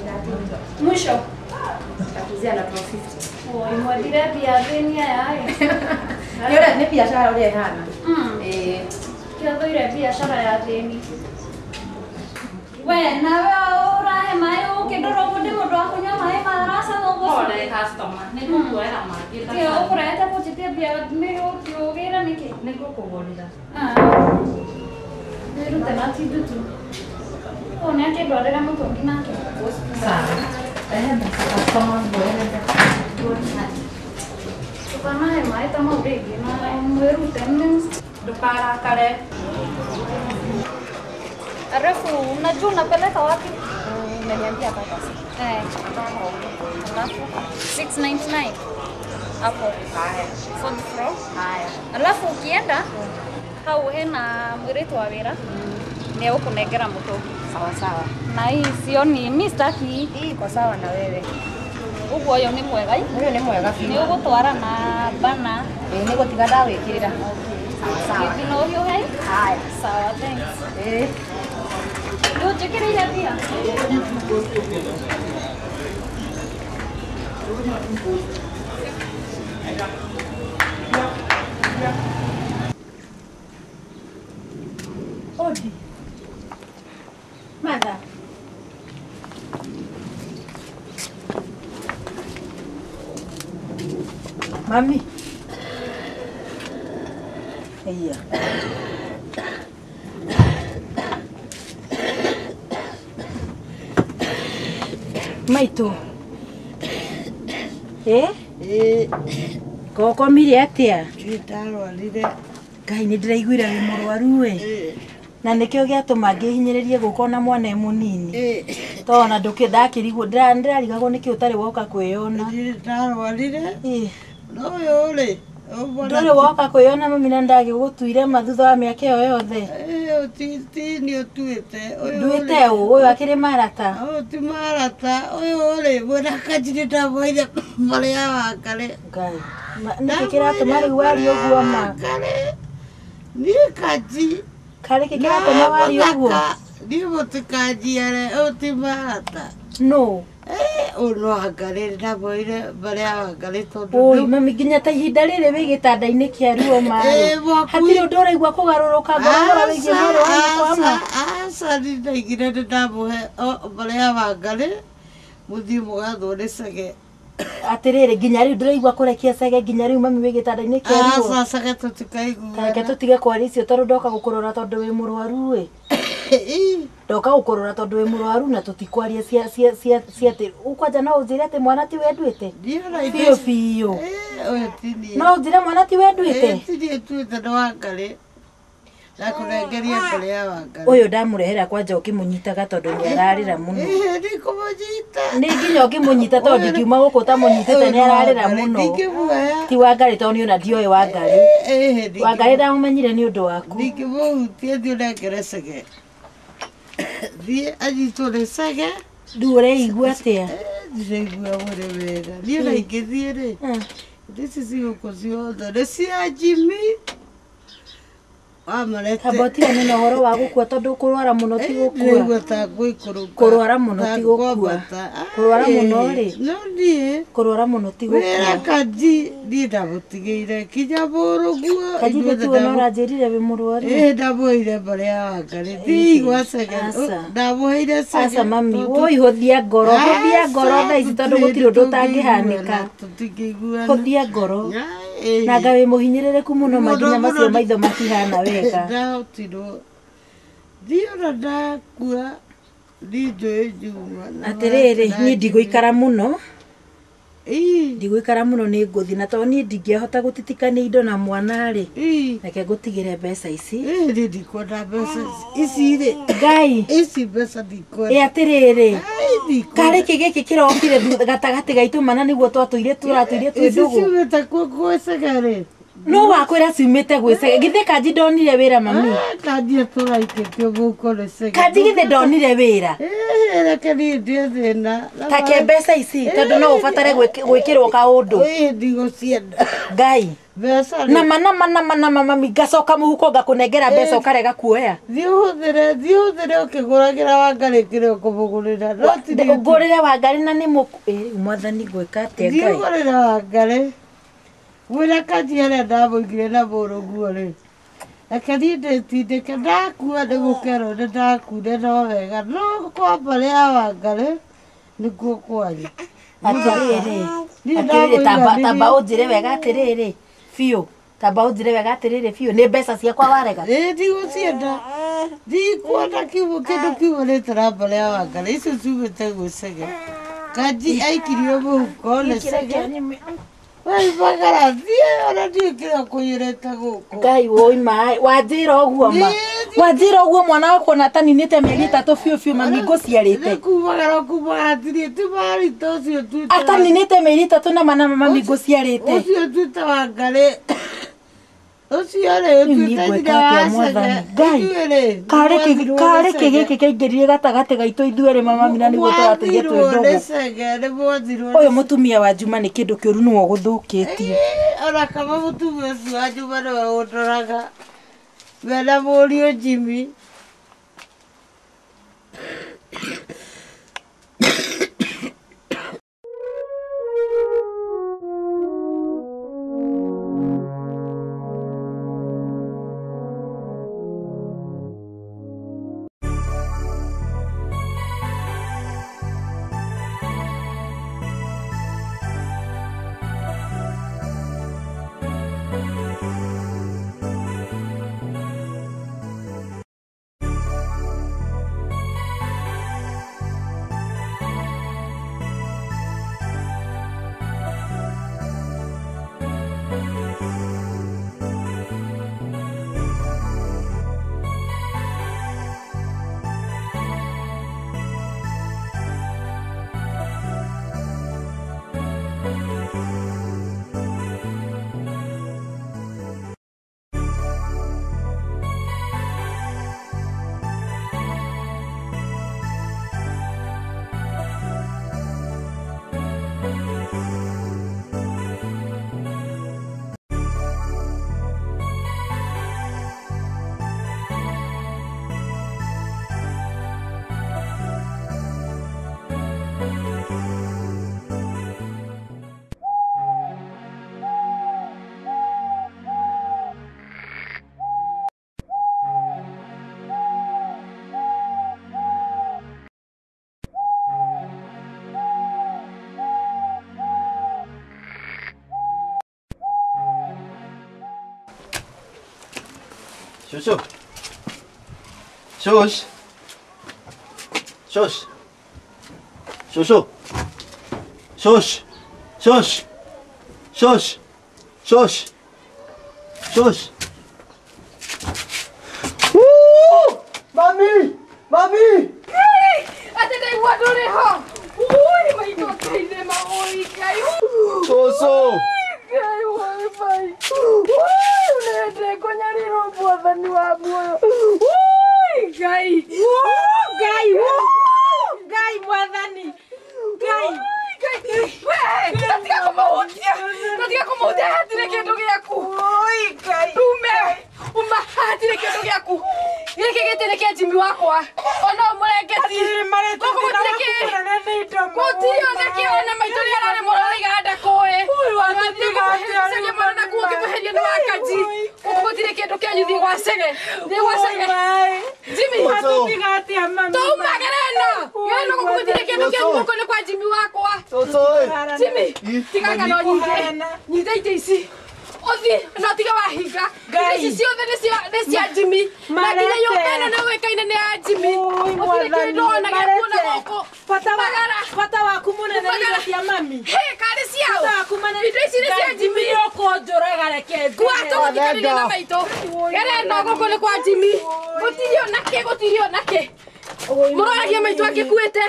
13. Mwisho. Takuzia na 1250. Oi, mwadire bia theni aya. Nĩ ũrĩa nĩ biacara ũrĩa ĩhana. Ĩĩ. Kĩathoire biacara ya thĩni. We, nawe ũrahe maĩ ũkĩndora ũguo ndĩ mũndũ wa kũnyua maĩ maracama ũguo. Pole customer, nĩngũkuoera mangĩ. Kĩ ũkũrehete kũnjĩtia mbia nĩ ũkĩũgĩra nĩkĩ? Nĩngũkũgũrĩra. Wĩrute na ti ndutu. Ũyũ nĩ akĩndwarĩra mũtũngi nake. Sawa. Ehe, customer nguoere. Ndũkanahe maĩ ta mau rĩngĩ na mwĩrute nĩ Ndũkarakare. Alafu unajua unapeleka wapi? Umeniambia baba. Eh. Alafu 699 hapo. Haya. Fourth floor. Haya. Alafu ukienda hau hena mwiritu wa wira ni ũkũnengera mũtũngi. Sawa sawa. Na hii sioni mi sitaki. Hii iko sawa na wewe. Ũguo ũyũ nĩ mwega. Ũyũ nĩ mwega biũ. Nĩ ũgũtwara na bana. Ĩĩ nĩgũtiga ndawĩkĩrĩra. Sawa sawa. Gĩthino ũhiũhe. Haya. Sawa, thanks. Ĩĩ. Nĩ ũnjĩkĩrĩire mbia? Odi. Mother. Mami. Iya. Maitu. Eh? Eh. Gokomire atia? Ndarwarire. Ngai nĩ ndĩraiguire wĩ mũrwaru we. Na nĩkĩo gĩatũma ngĩhinyĩrĩrie gũka ona mwana e mũnini. Tondũ ona ndakĩrigwo ndĩrarigagwo nĩkĩ ũtarĩ woka kwĩyona. Ndarwarire. No ũyũ rĩ. Ndũrĩ woka kwĩyona mami na ndagĩgũtuire ma thutha wa mĩaka ĩyo yothe. Ti nĩ ũtuĩte. Nduĩte ũ? Ũyũ akĩrĩ marata? Ũyũ ti marata. Ũyũ rĩ mwena kanjirĩ ndamwoire marĩa wakare. Ngai. Nĩkĩ kĩratũma rĩu warie ũguo ma? Niĩ kanji. Karĩ kĩ kĩratũma warie ũguo? Niĩ mũtikanjiare ũyũ ti marata. Nũ? Ũyũ no Wangarĩ ndamwoire marĩa Wangarĩ tondũ. Oi mami nginya ta ihinda rĩrĩ wĩ gĩtanda-inĩ kĩa ruo ma rĩ. Hatirĩ ũndũ ũraigua kũgarũrũka ngoro ũhoro wĩgiĩ mwarĩ wa nyũkwa ma? Aca niĩ ndaigire nĩ ndamũhe marĩa Wangarĩ mũthiĩ mũgathwo nĩ cege. Atĩrĩrĩ nginya rĩu ndũraigua kũrekia cege nginya rĩu mami wĩ gĩtanda-inĩ kĩa ruo. Aca cege tũtikaiguana. Ta reke tũtige kwaria icio tondũ ndoka gũkũrora tondũ wĩ mũrwaru ĩ. Ndoka gũkũrora tondũ wĩ mũrwaru na tũtikwaria cia cia cia cia atĩ kwanja no ũnjĩre atĩ mwana tiwe nduĩte? Biũ biũ. Ũyũ ti niĩ. No ũnjĩre mwana tiwe nduĩte? Ti niĩ nduĩte nĩ Wangarĩ. Ndakũnengeria mbere ya Wangarĩ. Ũyũ ndamũrehera kwanja ũkĩmũnyitaga tondũ nĩ ararĩra mũno. Nĩngũmũnyita. Nĩ nginya ũngĩmũnyita tondũ ndingiuma gũkũ ũtamũnyitĩte nĩ ararĩra mũno. Ndingĩmuoya. Ti Wangarĩ tondũ niĩ ona ndioĩ Wangarĩ. Wangarĩ ndamũmenyire nĩ ũndũ waku. Ndingĩmũhutia thiĩ ũnengere cege. Thiĩ anyitwo nĩ cege. Rĩu ũreigua atĩa? Ndĩraigua mwĩrĩ wega. Niĩ ona ingĩthiĩ rĩ, ici cigũkũ ciothe nĩ cia Jimmy. Amba ũtigane na ũhoro wa gũkua tondũ kũrwara mũno ti gũkua. Ndĩraigua ta ngũikũrũka. Kũrwara mũno ti gũkua. Kũrwara mũno rĩ. No niĩ. Kũrwara mũno ti gũkua. Wĩra kanji niĩ ndamũtigĩire kinya mũrũguo. Kanji githĩ tiwe na ũranjĩrire wĩ mũrwaru? Ĩĩ ndamũheire mbere ya Wangarĩ. Ndigwa cege. Ndamũheire cege. Aca mami, woi hũthia ngoro, hũthia ngoro thaa ici tondũ gũtirĩ ũndũ ũtangĩhanĩka. Tũtingĩiguana. Hũthia ngoro. Na anga wĩ mũhinyĩrĩrĩku mũno ma nginya macio maitho matihana wega. Ndahotirwo. Thiĩ ona ndakua niĩ njũĩ njuma. Atĩrĩrĩ, niĩ ndigũikara mũno. Ndigũikara mũno nĩ ngũthiĩ na tondũ niĩ ndingĩahota gũtitikania indo na mwana rĩ. Reke ngũtigĩre mbeca ici. Niĩ ndikwenda mbeca ici rĩ. Ngai. Ici mbeca ndikwenda. Ĩ atĩrĩrĩ. Karĩ kĩ gĩkĩ kĩrokire gatagatĩ gaitũ mana nĩguo twatũire tũratũire twĩ Ici ndũgũ. ciumĩte kuo gwĩ cege rĩ. No wakwira ciumite gwicege githe Kanji ndonire wira mami. Kanji atũraikĩtio gũkũ nĩ Cege. Kanji githe ndonire wira. Reke niĩ ndie thĩna. Ta ke mbeca ici tondu no ubatare gwikirwo kaundu. Ĩĩ ndigũcienda. Ngai. Mbeca nama nama nama nama mami ngacoka muhuko ngakunengera mbeca ukarega kuoya. Thiĩ ũhũthĩre thiĩ ũhũthĩre ũkĩgũragĩra Wangarĩ kĩrĩa ũkũmũgũrĩra. No ti ngũrĩre Wangarĩ na nĩ mũkũ. Ĩ mwathani ngwĩka atĩa Thiĩ Ngai. ũgũrĩre Wangarĩ. Mwĩra Kanji harĩa ndamũigire na mũrũguo rĩ. Reke niĩ ndĩtindĩke ndakua nĩ gũkerwo nĩ ndakuire no wega no kwa mbarĩ ya Wangarĩ nĩkuo kwanyu. Atĩrĩrĩ Niĩ atĩrĩrĩ tamba ndamũiganĩria. tamba ũnjĩre wega atĩrĩrĩ biũ tamba ũnjĩre wega atĩrĩrĩ biũ nĩ mbeca ciakwa warega. Ĩĩ ndigũcienda. Ndikuona kiugo kĩndũ kiumanĩte na mbarĩ ya Wangarĩ icio ciumĩte gwĩ Cege. Kanji aikirio mũhuko nĩ Cege. Waimagara thiĩ ona ndiũĩ kĩrĩa ũkũiyũrĩte gũkũ. Ngai woi maĩ wanjĩra ũguo ma wanjĩra ũguo mwana wakwa ona ataninĩte mĩeri 3 biũ biũ mami ngũciarĩte. Nĩ kumagara ũkumagara tirĩ ti marita ũcio tuĩte Ataninĩte mĩeri 3 na mana mami ngũciarĩte. Ũcio tuĩte Wangarĩ ũcio rĩ Rĩu niĩ ũtuĩte ngwĩka nyina wa atĩa Cege mwathani Ngai ithuĩ rĩ karĩ nĩmwathirwo nĩ karĩ kĩ Cege. gĩkĩ kĩaingĩrire gatagatĩ gaitũ ithuerĩ mama na nĩguo tũratũire twĩ Mwathirwo nĩ ndũgũ. Cege nĩ mwathirwo Ũyũ mũtumia wa Juma nĩ kĩndũ kĩũru nĩwe ũgũthũkĩtie. Ona kama mũtumia ũcio wa Juma nĩwe ũndoraga mena mũriũ Jimmy. Shushu. Shush. Shush. Shushu. Shush. Shush. Shush. Shush. Shush. Woo! Mami! Mami! Ate ndaigua ndũrĩ ho. Ui, maitũ ndeithe ma oi Ngai. Shushu. Ngai woi mai. Ui, unende kũnyarirwo mwathani wa muoyo. Ui, Ngai. Ngai Ngai mwathani Ngai. Tatiga kũmũhutia. Tatiga kũmũhutia hatirĩ kĩndũ gĩaku. Oi Ngai. Ume. Uma hatirĩ kĩndũ gĩaku. Gĩkĩ gĩtĩ nĩ kĩa Jimmy wakwa. Ona ũmũrengeti. Gũkũ gũtirĩ kĩ. Gũtirĩ ona kĩ ona maitũ nĩ ararĩ mũroraiga ndakũĩ. Wathiĩ mwana nakuo ũkĩmweheria nĩ wa Kanji. Gũkũ gũtirĩ kĩndũ kĩanyu thiĩ gwa Cege. Thiĩ gwa Cege. Jimmy. Tuma gereno. Gereno gũkũ gũtirĩ kĩndũ kĩanyu gũkũ nĩ kwa Jimmy wakwa. Jimmy. Tiga ngano nyingĩ. Nyita itĩ ici. Ũthiĩ no tiga wahinga. Itĩ ici ciothe nĩ cia Jimmy. Na nginya nyũmba ĩno nĩ ũĩkaine nĩ ya Jimmy. Gũtirĩ kĩndũ ona gĩaku ona gũkũ. Bata waku mũnene nĩ indo cia mami. Hĩ, karĩ ciao. Bata waku mũnene Indo ici nĩ cia Jimmy. Ũkũnjũraga reke njuge. Kua tũgũthikanĩria na maitũ. Gereno gũkũ nĩ kwa Jimmy. Gũtirĩ ona kĩ, gũtirĩ ona kĩ. Mũroragia maitũ angĩkuĩte.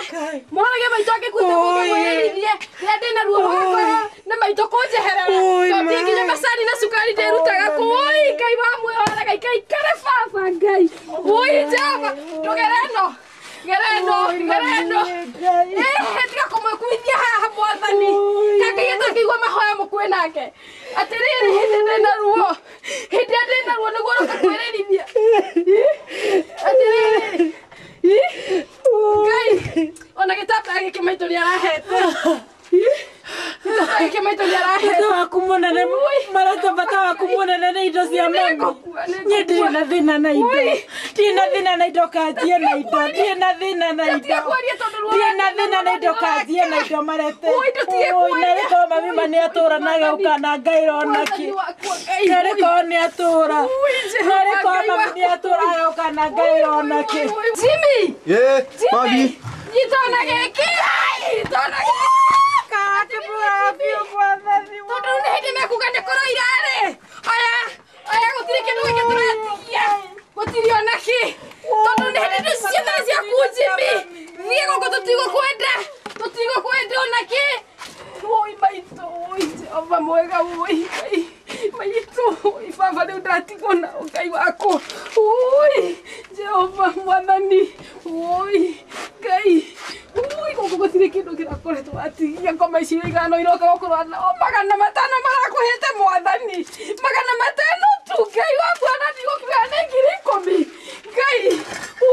Mũroragia maitũ angĩkuĩte mũkamwĩrithie. Rĩrĩa ndĩna ruo rwa ngoro nĩ maitũ kũnjeherera. Tondũ nginya macani na cukari ndĩrutaga kũ. Oi Ngai wa muoyo gaikaikare baba Ngai. Oi Jehova ndũgere ĩno. Gera ĩno, gera ĩno. Tiga kũmũkuithia haha mwathani. Kangai atangĩigua mahoya mũkue nake. Atĩrĩrĩ hĩndĩ ndĩna ruo. Hĩndĩ ĩrĩa ndĩna ruo nĩguo ũroka kwĩrĩrithia. Atĩrĩrĩ. Ngai, ona gĩtambaya gĩkĩ maitũ nĩarahete. Gĩtambaya gĩkĩ maitũ nĩarahete. Bata waku mũnene, mareta bata waku mũnene nĩ indo cia mami. Niĩ ndirĩ na thĩna na indo. Ndirĩ na thĩna na indo kanjie na indo. Ndirĩ na thĩna na indo. Ndirĩ na thĩna na indo kanjie na indo marete. Oi, narĩ korwo mami ma nĩatũra na agĩũka na ngaĩra onakĩ. Narĩ korwo nĩatũra. Narĩ korwo mami nĩatũra agĩũka na ngaĩra onakĩ. Jimmy! Mami. Nyita ona gĩkĩ! Nyita ona gĩkĩ! Tondũ nĩ hĩndĩ mekuga nĩ kũroira rĩ. Oya, oya gũtirĩ kĩndũ gĩkĩ tũratigia. Gũtirĩ ona kĩ. Tondũ nĩ hĩndĩ indo ciothe nĩ ciaku Jimmy. Thiĩ gũkũ tũtigũkwenda. Tũtigũkwenda ona kĩ. Oi maitũ, oi Jehova mwega, oi Ngai. Maitũ, oi baba rĩu ndatigwo na Ngai wakwa. Oi Jehova mwathani, oi Ngai. Oi gũkũ gũtirĩ kĩndũ kĩrakoretwo atigia ngoma icio igano iroka gũkorwo o 500 marakũhete mwathani. 500 tu Ngai wakwa na ndigũkiuga nĩ 10,000. Ngai,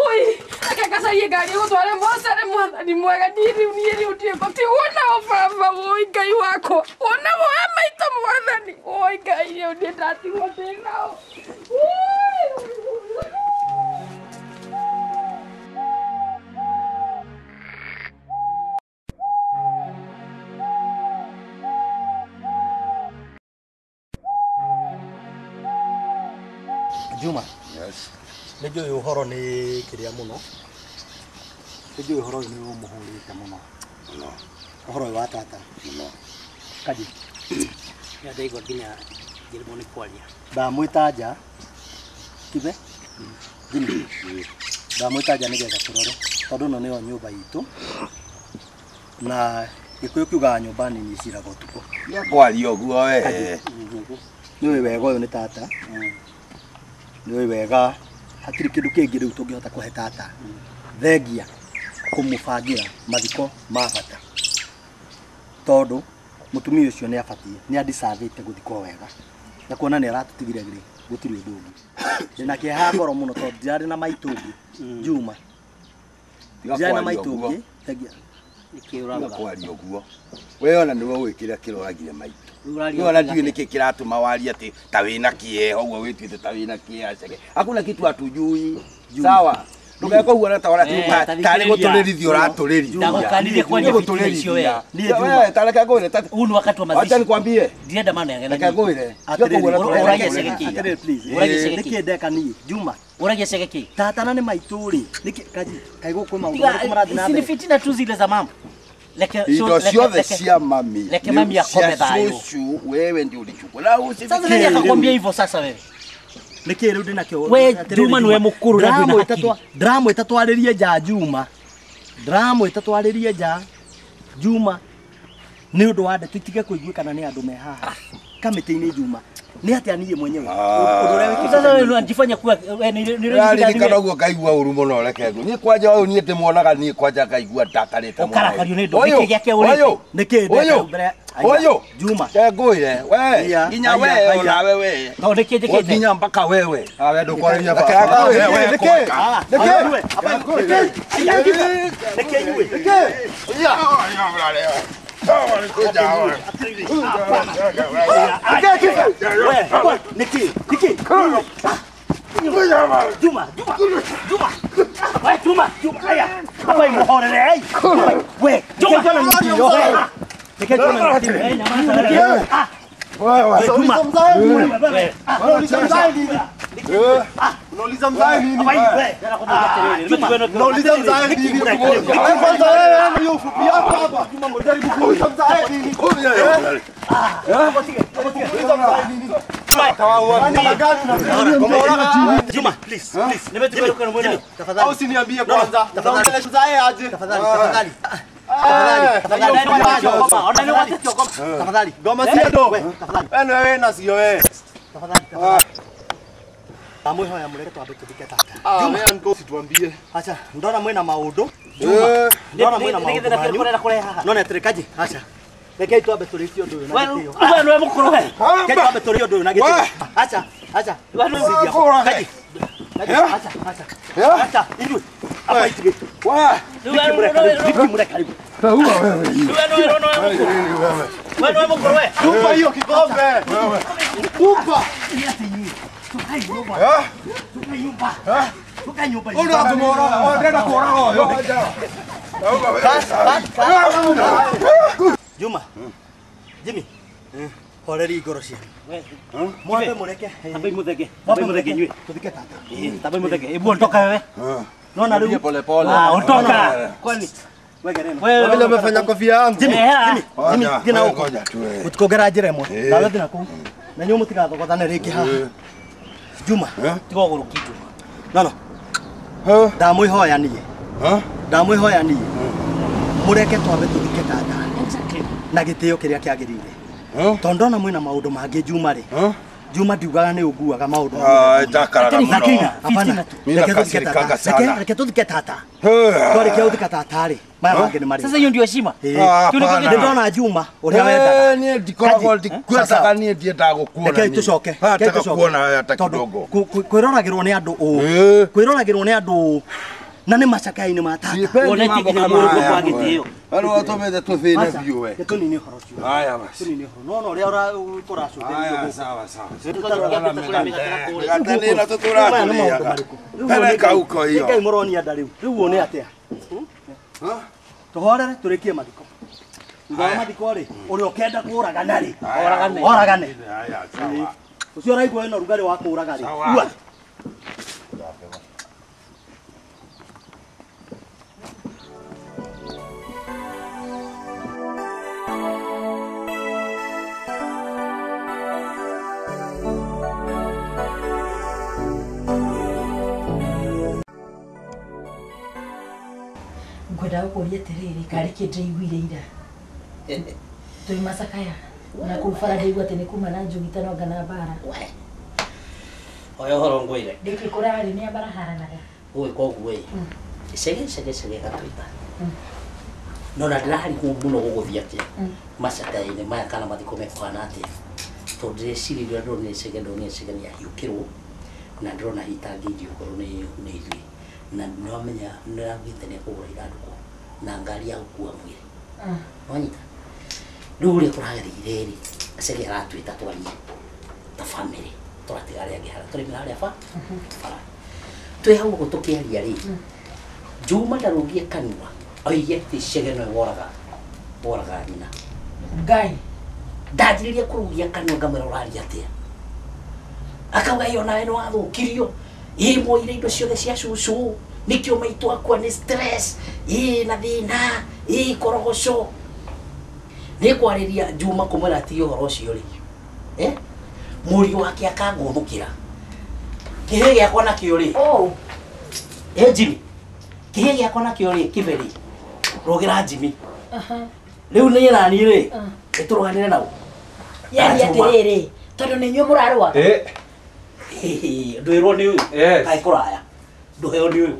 oi, reke ngacarie ngari ĩgũtware mocarĩ mwathani mwega. Niĩ rĩu niĩ rĩu ndigũtigwo nao baba, oi Ngai wakwa. Ona woe maitũ mwathani. Oi Ngai rĩu niĩ ndatigwo ndĩ nao. Oi. Juma. Yes. Nĩ njũĩ ũhoro nĩ kĩrĩa mũno. Nĩ njũĩ ũhoro ũyũ nĩ ũmũhũrĩte mũno. Mũno. Ũhoro ũyũ wa tata. Mũno. Kaji. Nĩ ndaigua nginya ngĩremwo nĩ kwaria. Ndamwĩta nja. Kibe? Jimmy. Ndamwĩta nja nĩgetha tũrore tondũ ĩno nĩyo nyũmba itũ. Na Gĩkũyũ kiugaga nyũmba nini iciraga ũtukũ. Kwaria ũguo we. Nĩ ũĩ wega ũyũ nĩ tata. Nĩ ũĩ wega hatirĩ kĩndũ kĩngĩ rĩu tũngĩhota kũhe tata thengia kũmũbangĩra mathiko ma bata tondũ mũtumia ũcio nĩ abatiĩ nĩ andicavĩte gũthikwo wega na kuona nĩ aratũtigire rĩ gũtirĩ ũndũ ũngĩ. Ndĩna kĩeha ngoro mũno tondũ ndirarĩ na maitũ ũngĩ Juma. Ndirarĩ na maitũ ũngĩ thengia. Tiga kwaria ũguo. We ona nĩwe ũĩ kĩrĩa kĩroragire maitũ. Nĩ ona ndiũĩ nĩkĩ kĩratũma warie atĩ ta wĩna kĩeha ũguo wĩtuĩte ta wĩna kĩeha Chege. Hakuna kitu hatujui. Sawa. Ndũgeka ũguo na ta ũrĩa tarĩ gũtũrĩrithia ũratũrĩrithia. Ndagũkanirie kwaria fitina icio we. Niĩ ta reke ngwĩre. Huu ni wakati wa mazishi. Acha nikwambie. Ndirenda maana ya Reke ngwĩre. Ũragia Chege kĩ? Atĩrĩrĩ please. Ũragia Chege kĩ? Nĩkĩ ndeka niĩ Juma? Ũragia Chege kĩ? Tata na nĩ maitũ rĩ. Nĩkĩ Kaji kaĩ gũkũ maũndũ marĩkũ marathiĩ na Ici nĩ mbere? fitina tu zile za mama. Leke Indo ciothe cia mami. Leke mami akome thayũ. Cucu wewe ndio ulichukua. Na usifikirie. Sasa nani akakwambia hivyo sasa wewe? Nĩkĩ rĩu ndĩnakĩo? We Juma nĩwe mũkũrũ na ndwĩna hakiri. Ndĩramwĩta twarĩrie nja Juma. Ndĩramwĩta twarĩrie nja Juma nĩ ũndũ wa ndeto itige kũiguĩkana nĩ andũ me haha kamĩtĩ-inĩ Juma. Nĩ atĩa niĩ mwenyewe ũndũ ũrĩa wĩkĩte. Sasa wewe unajifanya kuwa ni Nĩraririkana ũguo ngaigua ũru mũno reke ngũ. Niĩ kwanja ũyũ niĩ ndĩmuonaga niĩ kwanja ngaigua ndakarĩte mũno. Ũkarakario nĩ ndũ nĩkĩ gĩake ũrĩte? Nĩkĩ ndeka mbere Ũyũ Juma. Ngwĩre we nginya we onawe we. Tondũ nĩkĩ njĩkĩte? Nginya mpaka wewe. We ndũkwarĩria Reke baba. ngwĩre. Nĩkĩ? Nĩkĩ? Nĩkĩ inyuĩ? Nĩkĩ? Nĩkĩ? Nĩkĩ? Juma, Juma, Juma. We Juma, Juma, aya. Hapa imuhorere, ai. We, Juma. Nĩkĩ Juma? Wewe. Juma. Unauliza mzae nini? Unauliza mzae nini? Kwanza wewe hiyo ufupi yako hapa. Unajaribu kuuliza mzae nini? Unauliza mzae nini? Juma, please, please. Tafadhali. Au usiniambie kwanza. Tafadhali mzae aje. Tafadhali, tafadhali. Tafadhali. Goma sio do. Wewe wewe na sio wewe. Tafadhali, tafadhali. Amwe hoya mureke twambe tuthike tata. Ah, wewe ngo situambie. Acha, ndona mwena maundu. Juma. Ndona mwena maundu. None atirikaji. Acha. Rekei twambe turikie undu uyu na gitio. Wewe niwe mukuru we. Rekei twambe turikie undu uyu na gitio. Acha, acha. Kaji. Acha, acha. Acha, ithuĩ. Apa itige. Wa. Niki mure karibu. Taua wewe. Wewe niwe mukuru we. Tupa hiyo kikombe. Tupa. Tukai nyumba. Tukai nyumba. Tukai nyumba. Unatumuoraga. Ndenda kuoraga uyu. Juma. Jimmy. Horeri ngoro cianyu. Mwambe mureke. Tambai muthenge. Tambai muthenge inyuĩ. Tuthike tata. Tambai muthenge. Ebu ondoka wewe. Nona rĩu pole pole. Ah, ondoka. Kwani wewe vile umefanya kofia yangu. Jimmy, Jimmy, Jimmy, thiĩ na gũkũ. Mũtikongera njĩra ĩmwe. Nawe thiĩ na kũu. Na inyuĩ mũtigathogothane rĩngĩ haha. Juma, tiga ũgũrũki Juma. No no. Ndamwĩhoya niĩ. Ndamwĩhoya niĩ. Mũreke twambe tuthike tata. Na gĩtĩo kĩrĩa kĩagĩrĩire. Tondũ ndona mwĩna maũndũ mangĩ Juma rĩ. Juma ndiugaga nĩ ũnguaga maũndũ. Ah, ndakaraga mũno. Lakini hapana. Reke tuthike tata. Twarĩkia gũthika tata rĩ. Maya mangĩ nĩ marĩkũ? Sasa hiyo ndio heshima. Nĩ ndona Juma ũrĩa wendaga. Niĩ ndikoragwo ndikwendaga niĩ ndiendaga gũkuona. Rekei tũcoke. Rekei tũcoke. Hata kidogo. Kwĩroragĩrwo nĩ andũ ũũ. Kwĩroragĩrwo nĩ andũ ũũ. Na nĩ macakainĩ ma tata. Wone ti nginya mũndũ kwa gĩtĩo. Wewe watũmĩte tũthĩne biũ we. Tũnini ũhoro ũcio. Haya basi. Tũnini ũhoro. No no ũrĩa tũracũthĩrĩrio gũkũ. Sawa sawa. Mĩgate nĩ ĩno tũtũratũrĩaga. Pereka huko hiyo. Ngai mũronia nda rĩu. Rĩu wone atĩa? Tũhorere tũrĩkie mathiko. Thutha wa mathiko rĩ, ũrĩa ũkenda kũragana rĩ, oragane. Oragane. Haya sawa. Ũcio ũraigua wĩna ũrugarĩ wa kũraga rĩ. Ua. Ngwenda gũkũria atĩrĩrĩ karĩ kĩ ndĩraiguire ira twĩ macakaya na kũu bara ndaigua atĩ nĩ kuma na njũgitano anga na mbara. Oya ũhoro ngwĩre. Ndĩkĩ kũrarĩ nĩ a maraharanaga. Gũgĩka ũguo ĩ. Cege cege cege gatwĩta. No na ndĩrarigwo mũno gũgũthiĩ atĩa macakaya-inĩ maya kana mathiko mekũhana atĩa tondũ ndĩreciririe ũrĩa ndĩronire cege ndonire cege nĩ ahiũkĩrwo na ndĩrona hitangĩirie ũkorwo nĩ ithuĩ na nĩwamenya nĩraugĩte nĩekũgũra ithandũkũ na ngari ya gũkua mwĩrĩ. Wanyita? Rĩu ũrĩa kũrathire rĩ, Cege aratwĩta twarie ta family tũratiga arĩa angĩ harĩa tũrĩmĩra harĩa bara. Twĩ hau ũguo tũkĩaria rĩ, Juma ndarũngie kanua oige atĩ Cege nĩwe woraga nyina. Ngai. Ndanjĩrĩria kũrũgia kanua ngamwĩra ũraria atĩa. Akauga ĩyo nawe nĩwathũkirio. Ĩ mwoire indo ciothe cia cucu nĩkĩo maitũ akua nĩ stress ĩ na thĩna ĩ korogoco. Nĩ kwarĩria Juma kũmwĩra atige ũhoro ũcio rĩ. Mũriũ wake akangũthũkĩra. Kĩhĩ gĩakwa nakĩo rĩ. Ĩ Jimmy. Kĩhĩ gĩakwa nakĩo rĩ kĩberi. Rũgĩra Jimmy. Rĩu niĩ na niĩ rĩ nĩtũrũganĩre nao. Yani atĩrĩrĩ tondũ nĩ inyuĩ mũrarũa. Ndwĩrwo nĩ ũyũ. Kaĩ kũraya. Ndũheo nĩ ũyũ.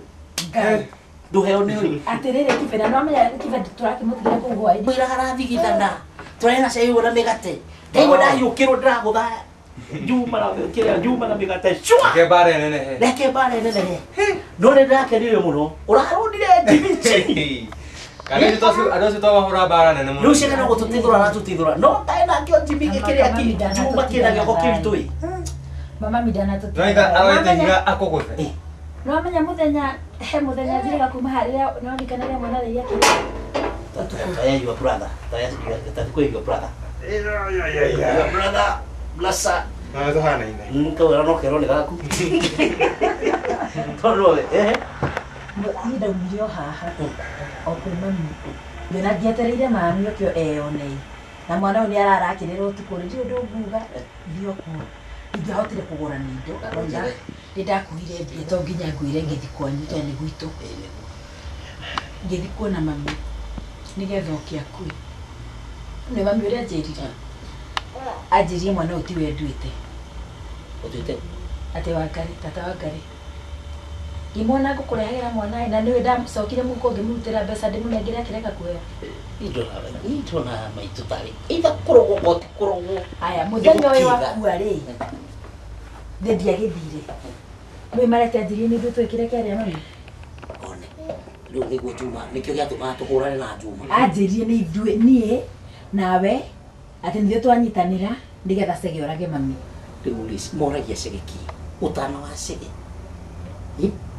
Ndũheo nĩ ũyũ. Atĩrĩrĩ Kibe na nĩwamenya Kibe tũrakĩmũtigĩra kũu hwaĩ-inĩ. Mwĩraga arathigithana. Tũrarĩ na cai ũguo na mĩgate. Ndaigua ndahiũkĩrwo ndĩragũtha Juma na kĩrĩa Juma na mĩgate. Cua! Reke mbara ĩnenehe. Reke mbara ĩnenehe. No nĩ ndĩrakenire mũno. Ũrarũndire Jimmy chini. Kana andũ acio twamahũra mbara nene mũno. Rĩu Cege no gũtũtithũra aratũtithũra. No taĩ nakĩo Jimmy kĩrĩa Juma kĩna gĩoko kĩritũ ĩ. Mama mi ndanatũtigĩra. Nĩwaita aroete ihiga akũgũthe. Nĩwamenya mũthenya he mũthenya njĩrĩga kuma harĩa nĩwandikana rĩa mwana rĩrĩa kĩrĩa. Taya your brother. Taya your brother. Your brother. Blessa. Na tuhanaine. Kawĩra no kerwo nĩ gaku. Tondũ Niĩ ndaumire o haha o kwĩ mami ngĩona ngĩetereire mami oke eyonei na mwana ũyũ nĩ ararakĩrĩra ũtukũ rĩ ndirĩ ũndũ nguga thiĩ o kuo ingĩahotire kũgũra nĩ indo nĩ ndakuire mbia to nginya ngwĩre ngĩthiĩ kwanyu tondũ nĩ gwitũ ngĩthiĩ kuona mami nĩgetha oke akue nĩ mami ũrĩa anjĩrire anjĩrire mwana ũyũ tiwe nduĩte ũtuĩte atĩ Wangari tata Wangari ngĩmuona ngũkũrehagĩra mwana na nĩwe ndacokire mũhuko ngĩmũrutĩra mbeca ndĩmũnengere akĩrega kuoya ndona maitũ tarĩ either kũrogwo goti kũrogwo aya mũthenya ũyũ wakua rĩ nĩ ndiagĩthire nĩ marete anjĩrire nĩ ithuĩ twĩkire kĩarĩa mami one rĩu nĩguo Juma nĩkĩo gĩatũmaga tũhũrane na Juma anjĩrire nĩ ithuĩ niĩ nawe atĩ nĩthuĩ twanyitanĩra nĩgetha Chege orage mami rĩu rĩ moragia Chege kĩ ũtana wa Chege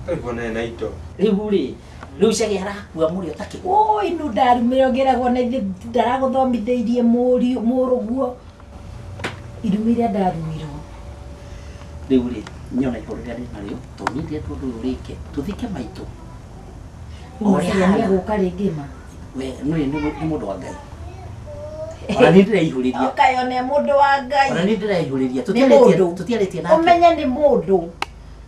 Rĩu na indo. Rĩu rĩ rĩu Chege arakua mũrĩ o ta kĩgwa oi nũ ndarumĩra ngĩragwo na ithe ndaragũthomithĩirie mũrũguo irumi iria ndarumirwo rĩu rĩ nyona ihoru rĩrĩa ndĩ narĩo tondũ niĩ ndĩrenda ũndũ ũyũ ũrĩke tũthike maitũ ũrĩa nĩegũka rĩngĩ ma we nĩ mũndũ wa Ngai ona niĩ ndĩreihũrĩria ũkayo nĩ mũndũ wa Ngai ona niĩ ndĩreihũrĩria tũtiarĩtie nake ũmenye nĩ mũndũ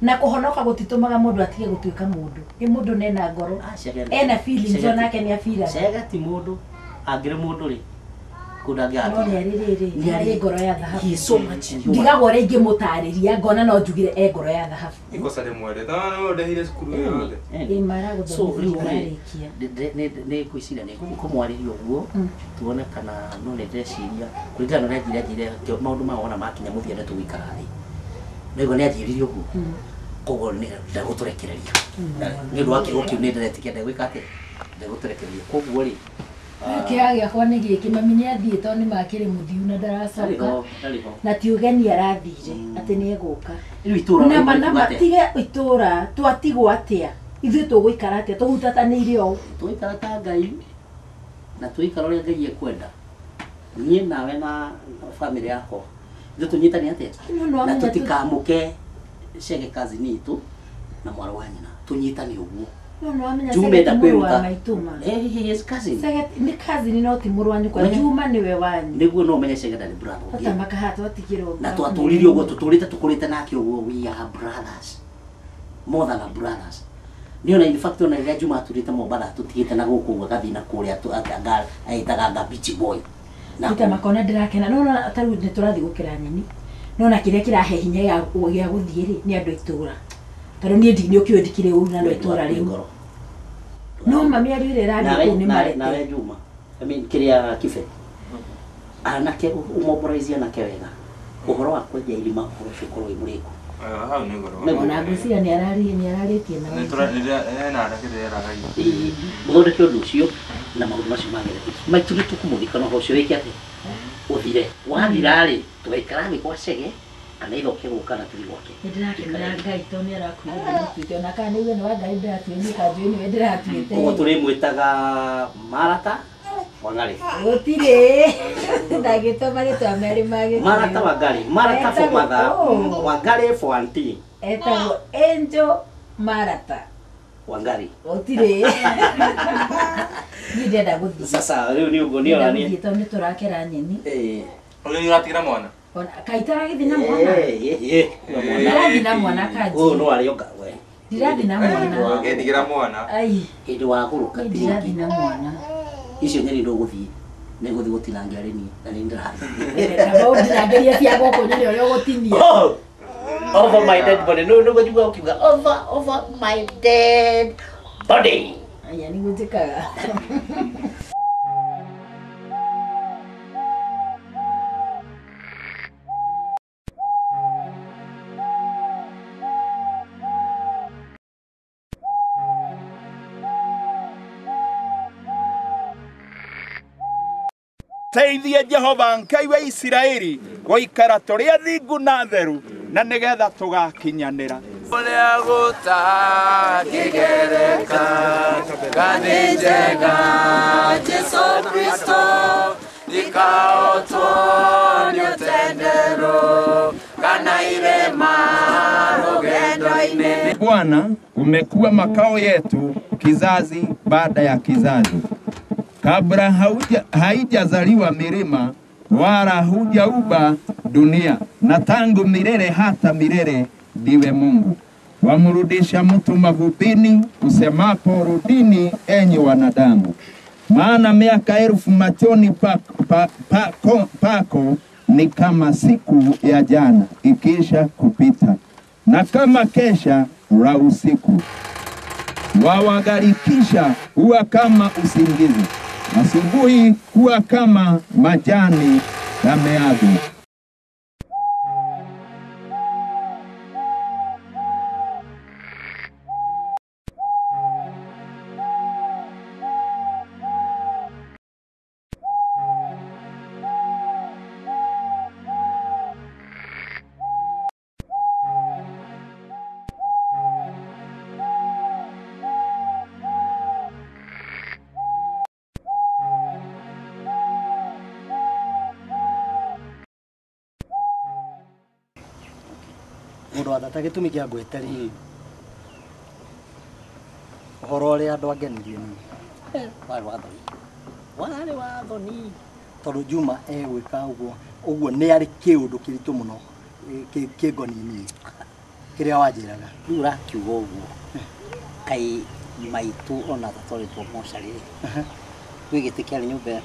na kũhonoka gũtitũmaga mũndũ atige gũtuĩka mũndũ nĩ mũndũ nena ngoro ena feelings onake nĩ abiraga Chege ti mũndũ angĩrĩ mũndũ rĩ kũndũ no nĩ arĩ rĩrĩ nĩ arĩ ngoro ya thahabu he is so much human ndigagwo ũrĩa ingĩmũtarĩria ngona no njugire e ngoro ya thahabu Ikosa rĩmwendete na no ndehire cukuru yothe ĩ maragũthomithia ũrarĩkia nĩ ngwĩciria nĩ ngũmwarĩria ũguo tuone kana no nĩ ndĩreciria kũringana na ũrĩa anjĩrire maũndũ maya wona makinya mũthia nĩ tũgũikara thĩ nĩguo nĩ anjĩrire ũguo koguo ndegũtũrekereria nĩ ũndũ wa kiugo kĩu nĩ ndĩretĩkia ndegwĩka atĩa ndegũtũrekereria koguo rĩ kĩaga gĩakwa nĩ gĩkĩ mami nĩ athiĩ tondũ nĩ makĩrĩ mũthiu na ndaracoka na ti ũgeni arathire atĩ nĩ egũka rĩu itũra nama nama tige itũra twatigwo atĩa ithuĩ tũgũikara atĩa tũhutatanĩire ũũ tũgũikara ta Ngai na tũgũikara ũrĩa Ngai ekwenda niĩ nawe na bamĩrĩ yakwa ithuĩ tũnyitane atĩa na tũtikamũke Chege cousin itũ na mwarĩ wa nyina tũnyitane ũguo no amenya Juma enda kwĩruta he is cousin Chege nĩ cousin no ti mũrũ wa nyũkwa Juma nĩwe wanyu nĩguo no ũmenye Chege ndarĩ brother ũngĩ tũtamaka haha twatigirwo na twatũrire ũguo tũtũrĩte tũkũrĩte nake ũguo we are brothers more than a brothers nĩ ona in fact ona rĩrĩa Juma atũrĩte Mombatha tũtigĩte na gũkũ ũguo agathiĩ na kũrĩa agĩtaga nga beach boy na ona ndĩrakena no ta rĩu nĩ tũrathiĩ gũkĩra nyeni no na kĩrĩa kĩrahe hinya gĩa gũthiĩ rĩ nĩ andũ a itũra tondũ niĩ nĩ ũkĩũĩ ndikĩrĩ ũru na andũ a itũra rĩu no mami ario ĩrĩa ĩrathiĩ kũu nĩ marete nawe Juma I mean kĩrĩa Kibe anake ũmomborize anake wega ũhoro wa kwenja irima ũhoro ũcio ũkorwo wĩ mũrĩku hau nĩ ngoro ona ngwĩciria nĩ ararĩtie na hena anake ndĩreraga mũthondeke ũndũ ũcio na maũndũ macio magĩrĩre maitũ nĩ tũkũmũthika na ũhoro ũcio wĩke atĩa ũthire wathira rĩ tũgaikara thĩ kwa Chege kana ithe oke gũka na tũthiĩ gwake nĩ ndĩrakenera Ngai tondũ nĩ arakuire ndĩmũtuĩte ona kana nĩ uge nĩ wa Ngai ndĩratuire niĩ kanjũĩ nĩwe ndĩratuĩte koguo tũrĩmwĩtaga Marata Wangari gũtirĩ ndagĩtwo marĩtwa merĩ ma Gĩkũyũ Marata Wangari Marata for mother Wangari for auntie etagwo Angel Marata Wangari gũtirĩ niĩ ndĩrenda gũthiĩ sasa rĩu nĩ ũguo nĩ ona niĩ tondũ nĩ tũrakera nyeni ũrĩa nĩ ũratigĩra mwana kaitara gĩthiĩ na mwana ndirathiĩ na mwana kanji ũyũ no arĩonga we ndirathiĩ na mwana ũngĩndigĩra mwana ai hĩndĩ wagũrũka ndirathiĩ na mwana icio nyeni ndũgũthiĩ nĩngũthiĩ gũtinangia arĩmi na nĩ ndĩrathiĩ ndĩrangeria cia gũkũ nyone ũrĩa ũgũtinia over my dead body no nĩguo njiguaga ũkiuga over my dead body aya nĩguo njĩkaga Teithie Jehova Ngai wa Isiraeli gũikara tũrĩ athingu na theru na nĩgetha tũgakinyanĩra ũrĩa gũtangĩgereka ngathĩ njega Jesu Kristo ndikaotwo nĩ ũtendero Kana irĩma rũgendo-inĩ. Bwana, umekuwa makao yetu kizazi baada ya kizazi. Kabla haijazaliwa milima wala hujauba dunia, na tangu milele hata milele ndiwe Mungu. Wamrudisha mtu mavumbini, usemapo rudini enyi wanadamu. Maana miaka 1000 machoni pako ni kama siku ya jana ikisha kupita, na kama kesha la usiku. Wawagharikisha huwa kama usingizi, asubuhi huwa kama majani yameago. Mundu wa tata gĩtũmi kĩa ngwĩte rĩ, ũhoro ũrĩa andũ angenirie niĩ. Warĩ wa thoni. Warĩ wa thoni. Tondũ Juma egwĩka ũguo, ũguo nĩ arĩ kĩũndũ kĩritũ mũno kĩngoniĩ niĩ. Kĩrĩa wanjĩraga. Rĩu ũrakiuga ũguo, kaĩ maitũ ona tatwarĩtwo mocarĩ rĩ, gwĩ gĩtĩ kĩarĩ nyũmba ĩyo.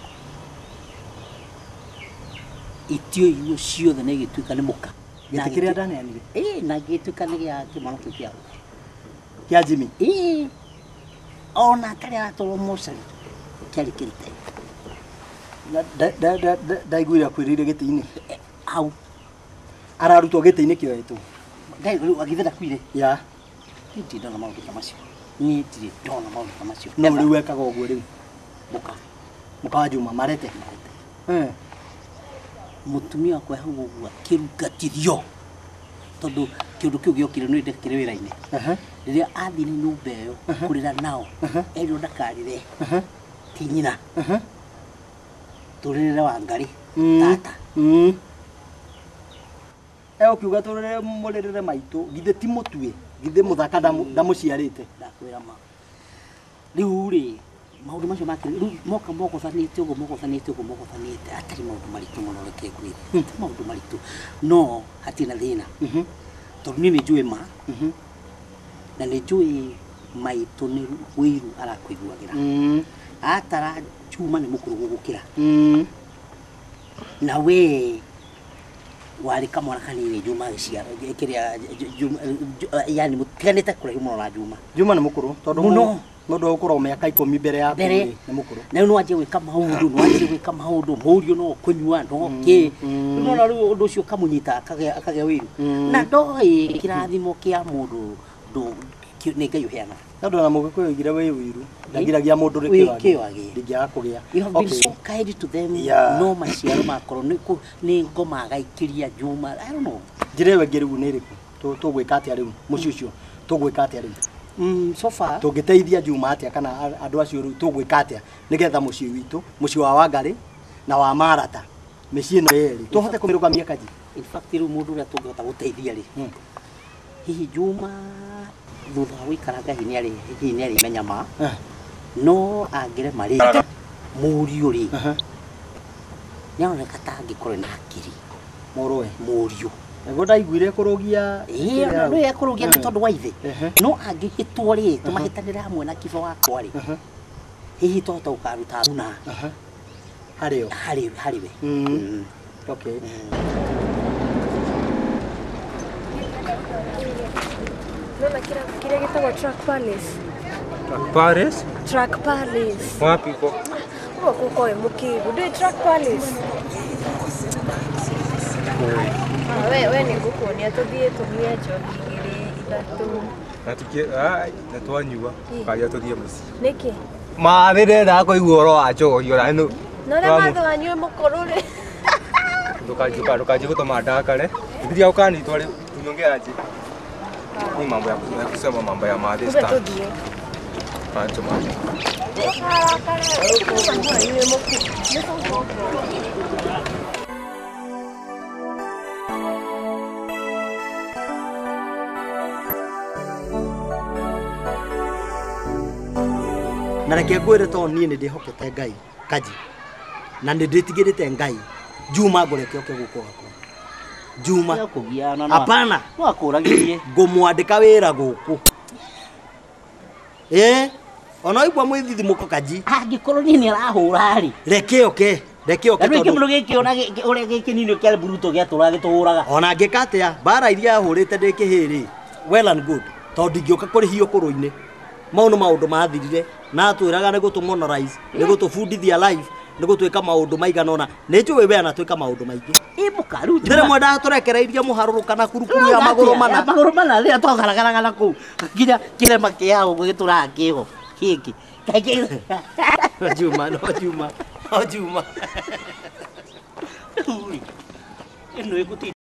Itio icio ciothe nĩ igĩtuĩka nĩ mũka. Gĩtĩ kĩrĩa ndaneanire? Ĩĩ, na gĩgĩtuĩka nĩ gĩa kĩmwana kĩu kĩao. Kĩa Jimmy? Ĩĩ. Ona atarĩ aratwarwo mocarĩ, kĩarĩ kĩrute. Ndaiguire akuĩrĩire gĩtĩ-inĩ. Hau. Ararutwo gĩtĩ-inĩ kĩoetwo. Rĩu agĩthe ndakuire? Ya. Niĩ ndirĩ ndona maũndũ ta macio. Niĩ ndirĩ ndona maũndũ ta macio. No rĩu ekaga ũguo rĩu. Mũka. Mũka wa Juma marete. Mũtumia wakwa hau ũguo akĩrungatithio tondũ kĩũndũ kĩu gĩokire nĩ ndekire wĩra-inĩ. Rĩrĩa athire nyũmba ĩyo kũrĩra nao, erirwo ndakarĩre ti nyina, tũrĩrĩre Wangarĩ tata. Ũkiuga tũrĩrĩre mũrĩrĩre maitũ, githĩ ti mũtue, githĩ mũthaka ndamũciarĩte. Ndakwĩra ma. Rĩu rĩ, maũndũ macio makĩrĩ rĩu moka mogothanĩte ũguo mogothanĩte ũguo mogothanĩte, atarĩ maũndũ maritũ mũno reke ngwĩre, ti maũndũ maritũ, no hatirĩ na thĩna tondũ niĩ nĩ njũĩ ma, na nĩ njũĩ maitũ nĩ wĩiru arakũiguagĩra. Atara Juma nĩ mũkũrũ gũgũkĩra, na we warĩ kamwana kanini Juma agĩciara kĩrĩa, yani mũtiganĩte kũraihu mũno na Juma. Juma nĩ mũkũrũ tondũ mũno mũndũ ũgũkorwo mĩaka 10 mbere yaku nĩ mũkũrũ. Na rĩu no anjie gwĩka maũndũ, no anjie gwĩka maũndũ, mũriũ no kũnyua no kĩ. Rĩu nona rĩu ũndũ ũcio ũkamũnyita akagĩa wĩiru. Na ndoĩ kĩrathimo kĩa mũndũ nĩ Ngai ũheanaga. Tondũ ona Mũgĩkũyũ oigire wĩ ũiru, ndagiragia mũndũ Wĩ kĩo agĩe. Ndingĩaga kũgĩa. You have been so kind to them. No maciaro makorwo nĩ ngoma agaikĩria Juma. I don't know. Njĩra ĩyo ĩngĩ rĩu nĩ ĩrĩkũ? Tũgwĩka atĩa rĩu? Mũciĩ ũcio tũgwĩka atĩa rĩu? So far tũngĩteithia Juma atĩa kana andũ acio rĩu tũgwĩka atĩa nĩgetha mũciĩ witũ, mũciĩ wa Wangarĩ na wa Marata, mĩciĩ ĩno yerĩ tũhote kũmĩrũgamia kaji. In fact rĩu mũndũ ũrĩa tũngĩhota gũteithia rĩ, hihi Juma thutha wa gũikaranga hihi nĩ arĩmenya ma, no angĩrema rĩ, mũriũ rĩ, nĩ aroneka ta angĩkorwo na akiri. Mũrũwe? Mũriũ. Nĩguo ndaiguire kũrũgia. Ĩĩ, no ekũrũgia nĩ tondũ wa ithe. No angĩhĩtwo rĩ, tũmahĩtanĩre hamwe na kĩba wakwa rĩ, hihi twahota gũkaruta thuna harĩ o. Harĩ we. Okay. Nona kĩrĩa gĩtagwo Truck Palace. Truck Palace? Truck Palace. Wapi iko? Huko kuko Mukibu. Ndio Truck Palace. We nĩ ngũkuonia tũthiĩ tũnyue njohi 2 3. Na tukie ai na twanyua karia tũthiĩ mũciĩ. Nĩkĩ? Mathĩ ndendaga kũigua ũhoro wa njohi ona nĩ. No ũrĩa mathe wanyu wĩ mũkũrũ rĩ. Ndũkanjie gũtũma ndakare. Ndiria ũkanyitwo rĩ tunyonge aje. Ni mambo ya kusema mambo ya mathĩ. Kumbe tũthiĩ. Acha mathĩ. Ndũkarakare. Wĩ mũkũrũ. Na reke ngwĩre tondũ niĩ nĩ ndĩhokete Ngai Kaji. Na nĩ ndĩtigĩrĩte Ngai. Juma ngũreke oke gũkũ gwakwa. Juma. Hapana. No akũragirie. Ngũmwandĩka wĩra gũkũ. Ona igua mwĩthithimũko Kaji. Angĩkorwo niĩ nĩ arahũra rĩ. Reke oke. Reke oke tondũ. Na rĩu gĩkĩ ona ũrĩa gĩkĩ nini kĩa buruto gĩatũraga gĩtũhũraga. Ona angĩka atĩa mbara iria ahũrĩte ndĩ kĩhĩ rĩ. Well and good. Tondũ ndingĩũka kũrĩhio kũrũ-inĩ. Mau nĩ maũndũ mathirire na atwĩraga nĩ gũtũ-monorize, nĩ gũtũbundithia life, nĩ gũtwĩka maũndũ maigana ũna. Nĩ njũĩ we anatwĩka maũndũ maingĩ. Ĩmũka rĩu. Ndĩrĩ mwenda tũrekereirie mũharũrũka na kurukuru ya magũrũ mana. Ya magũrũ mana rĩrĩa twagaragaraga na kũu. Nginya kĩrema kĩao gĩtũraga kĩho. Kĩngĩ. Juma, no Juma. No Juma. Ĩno ĩgũtinda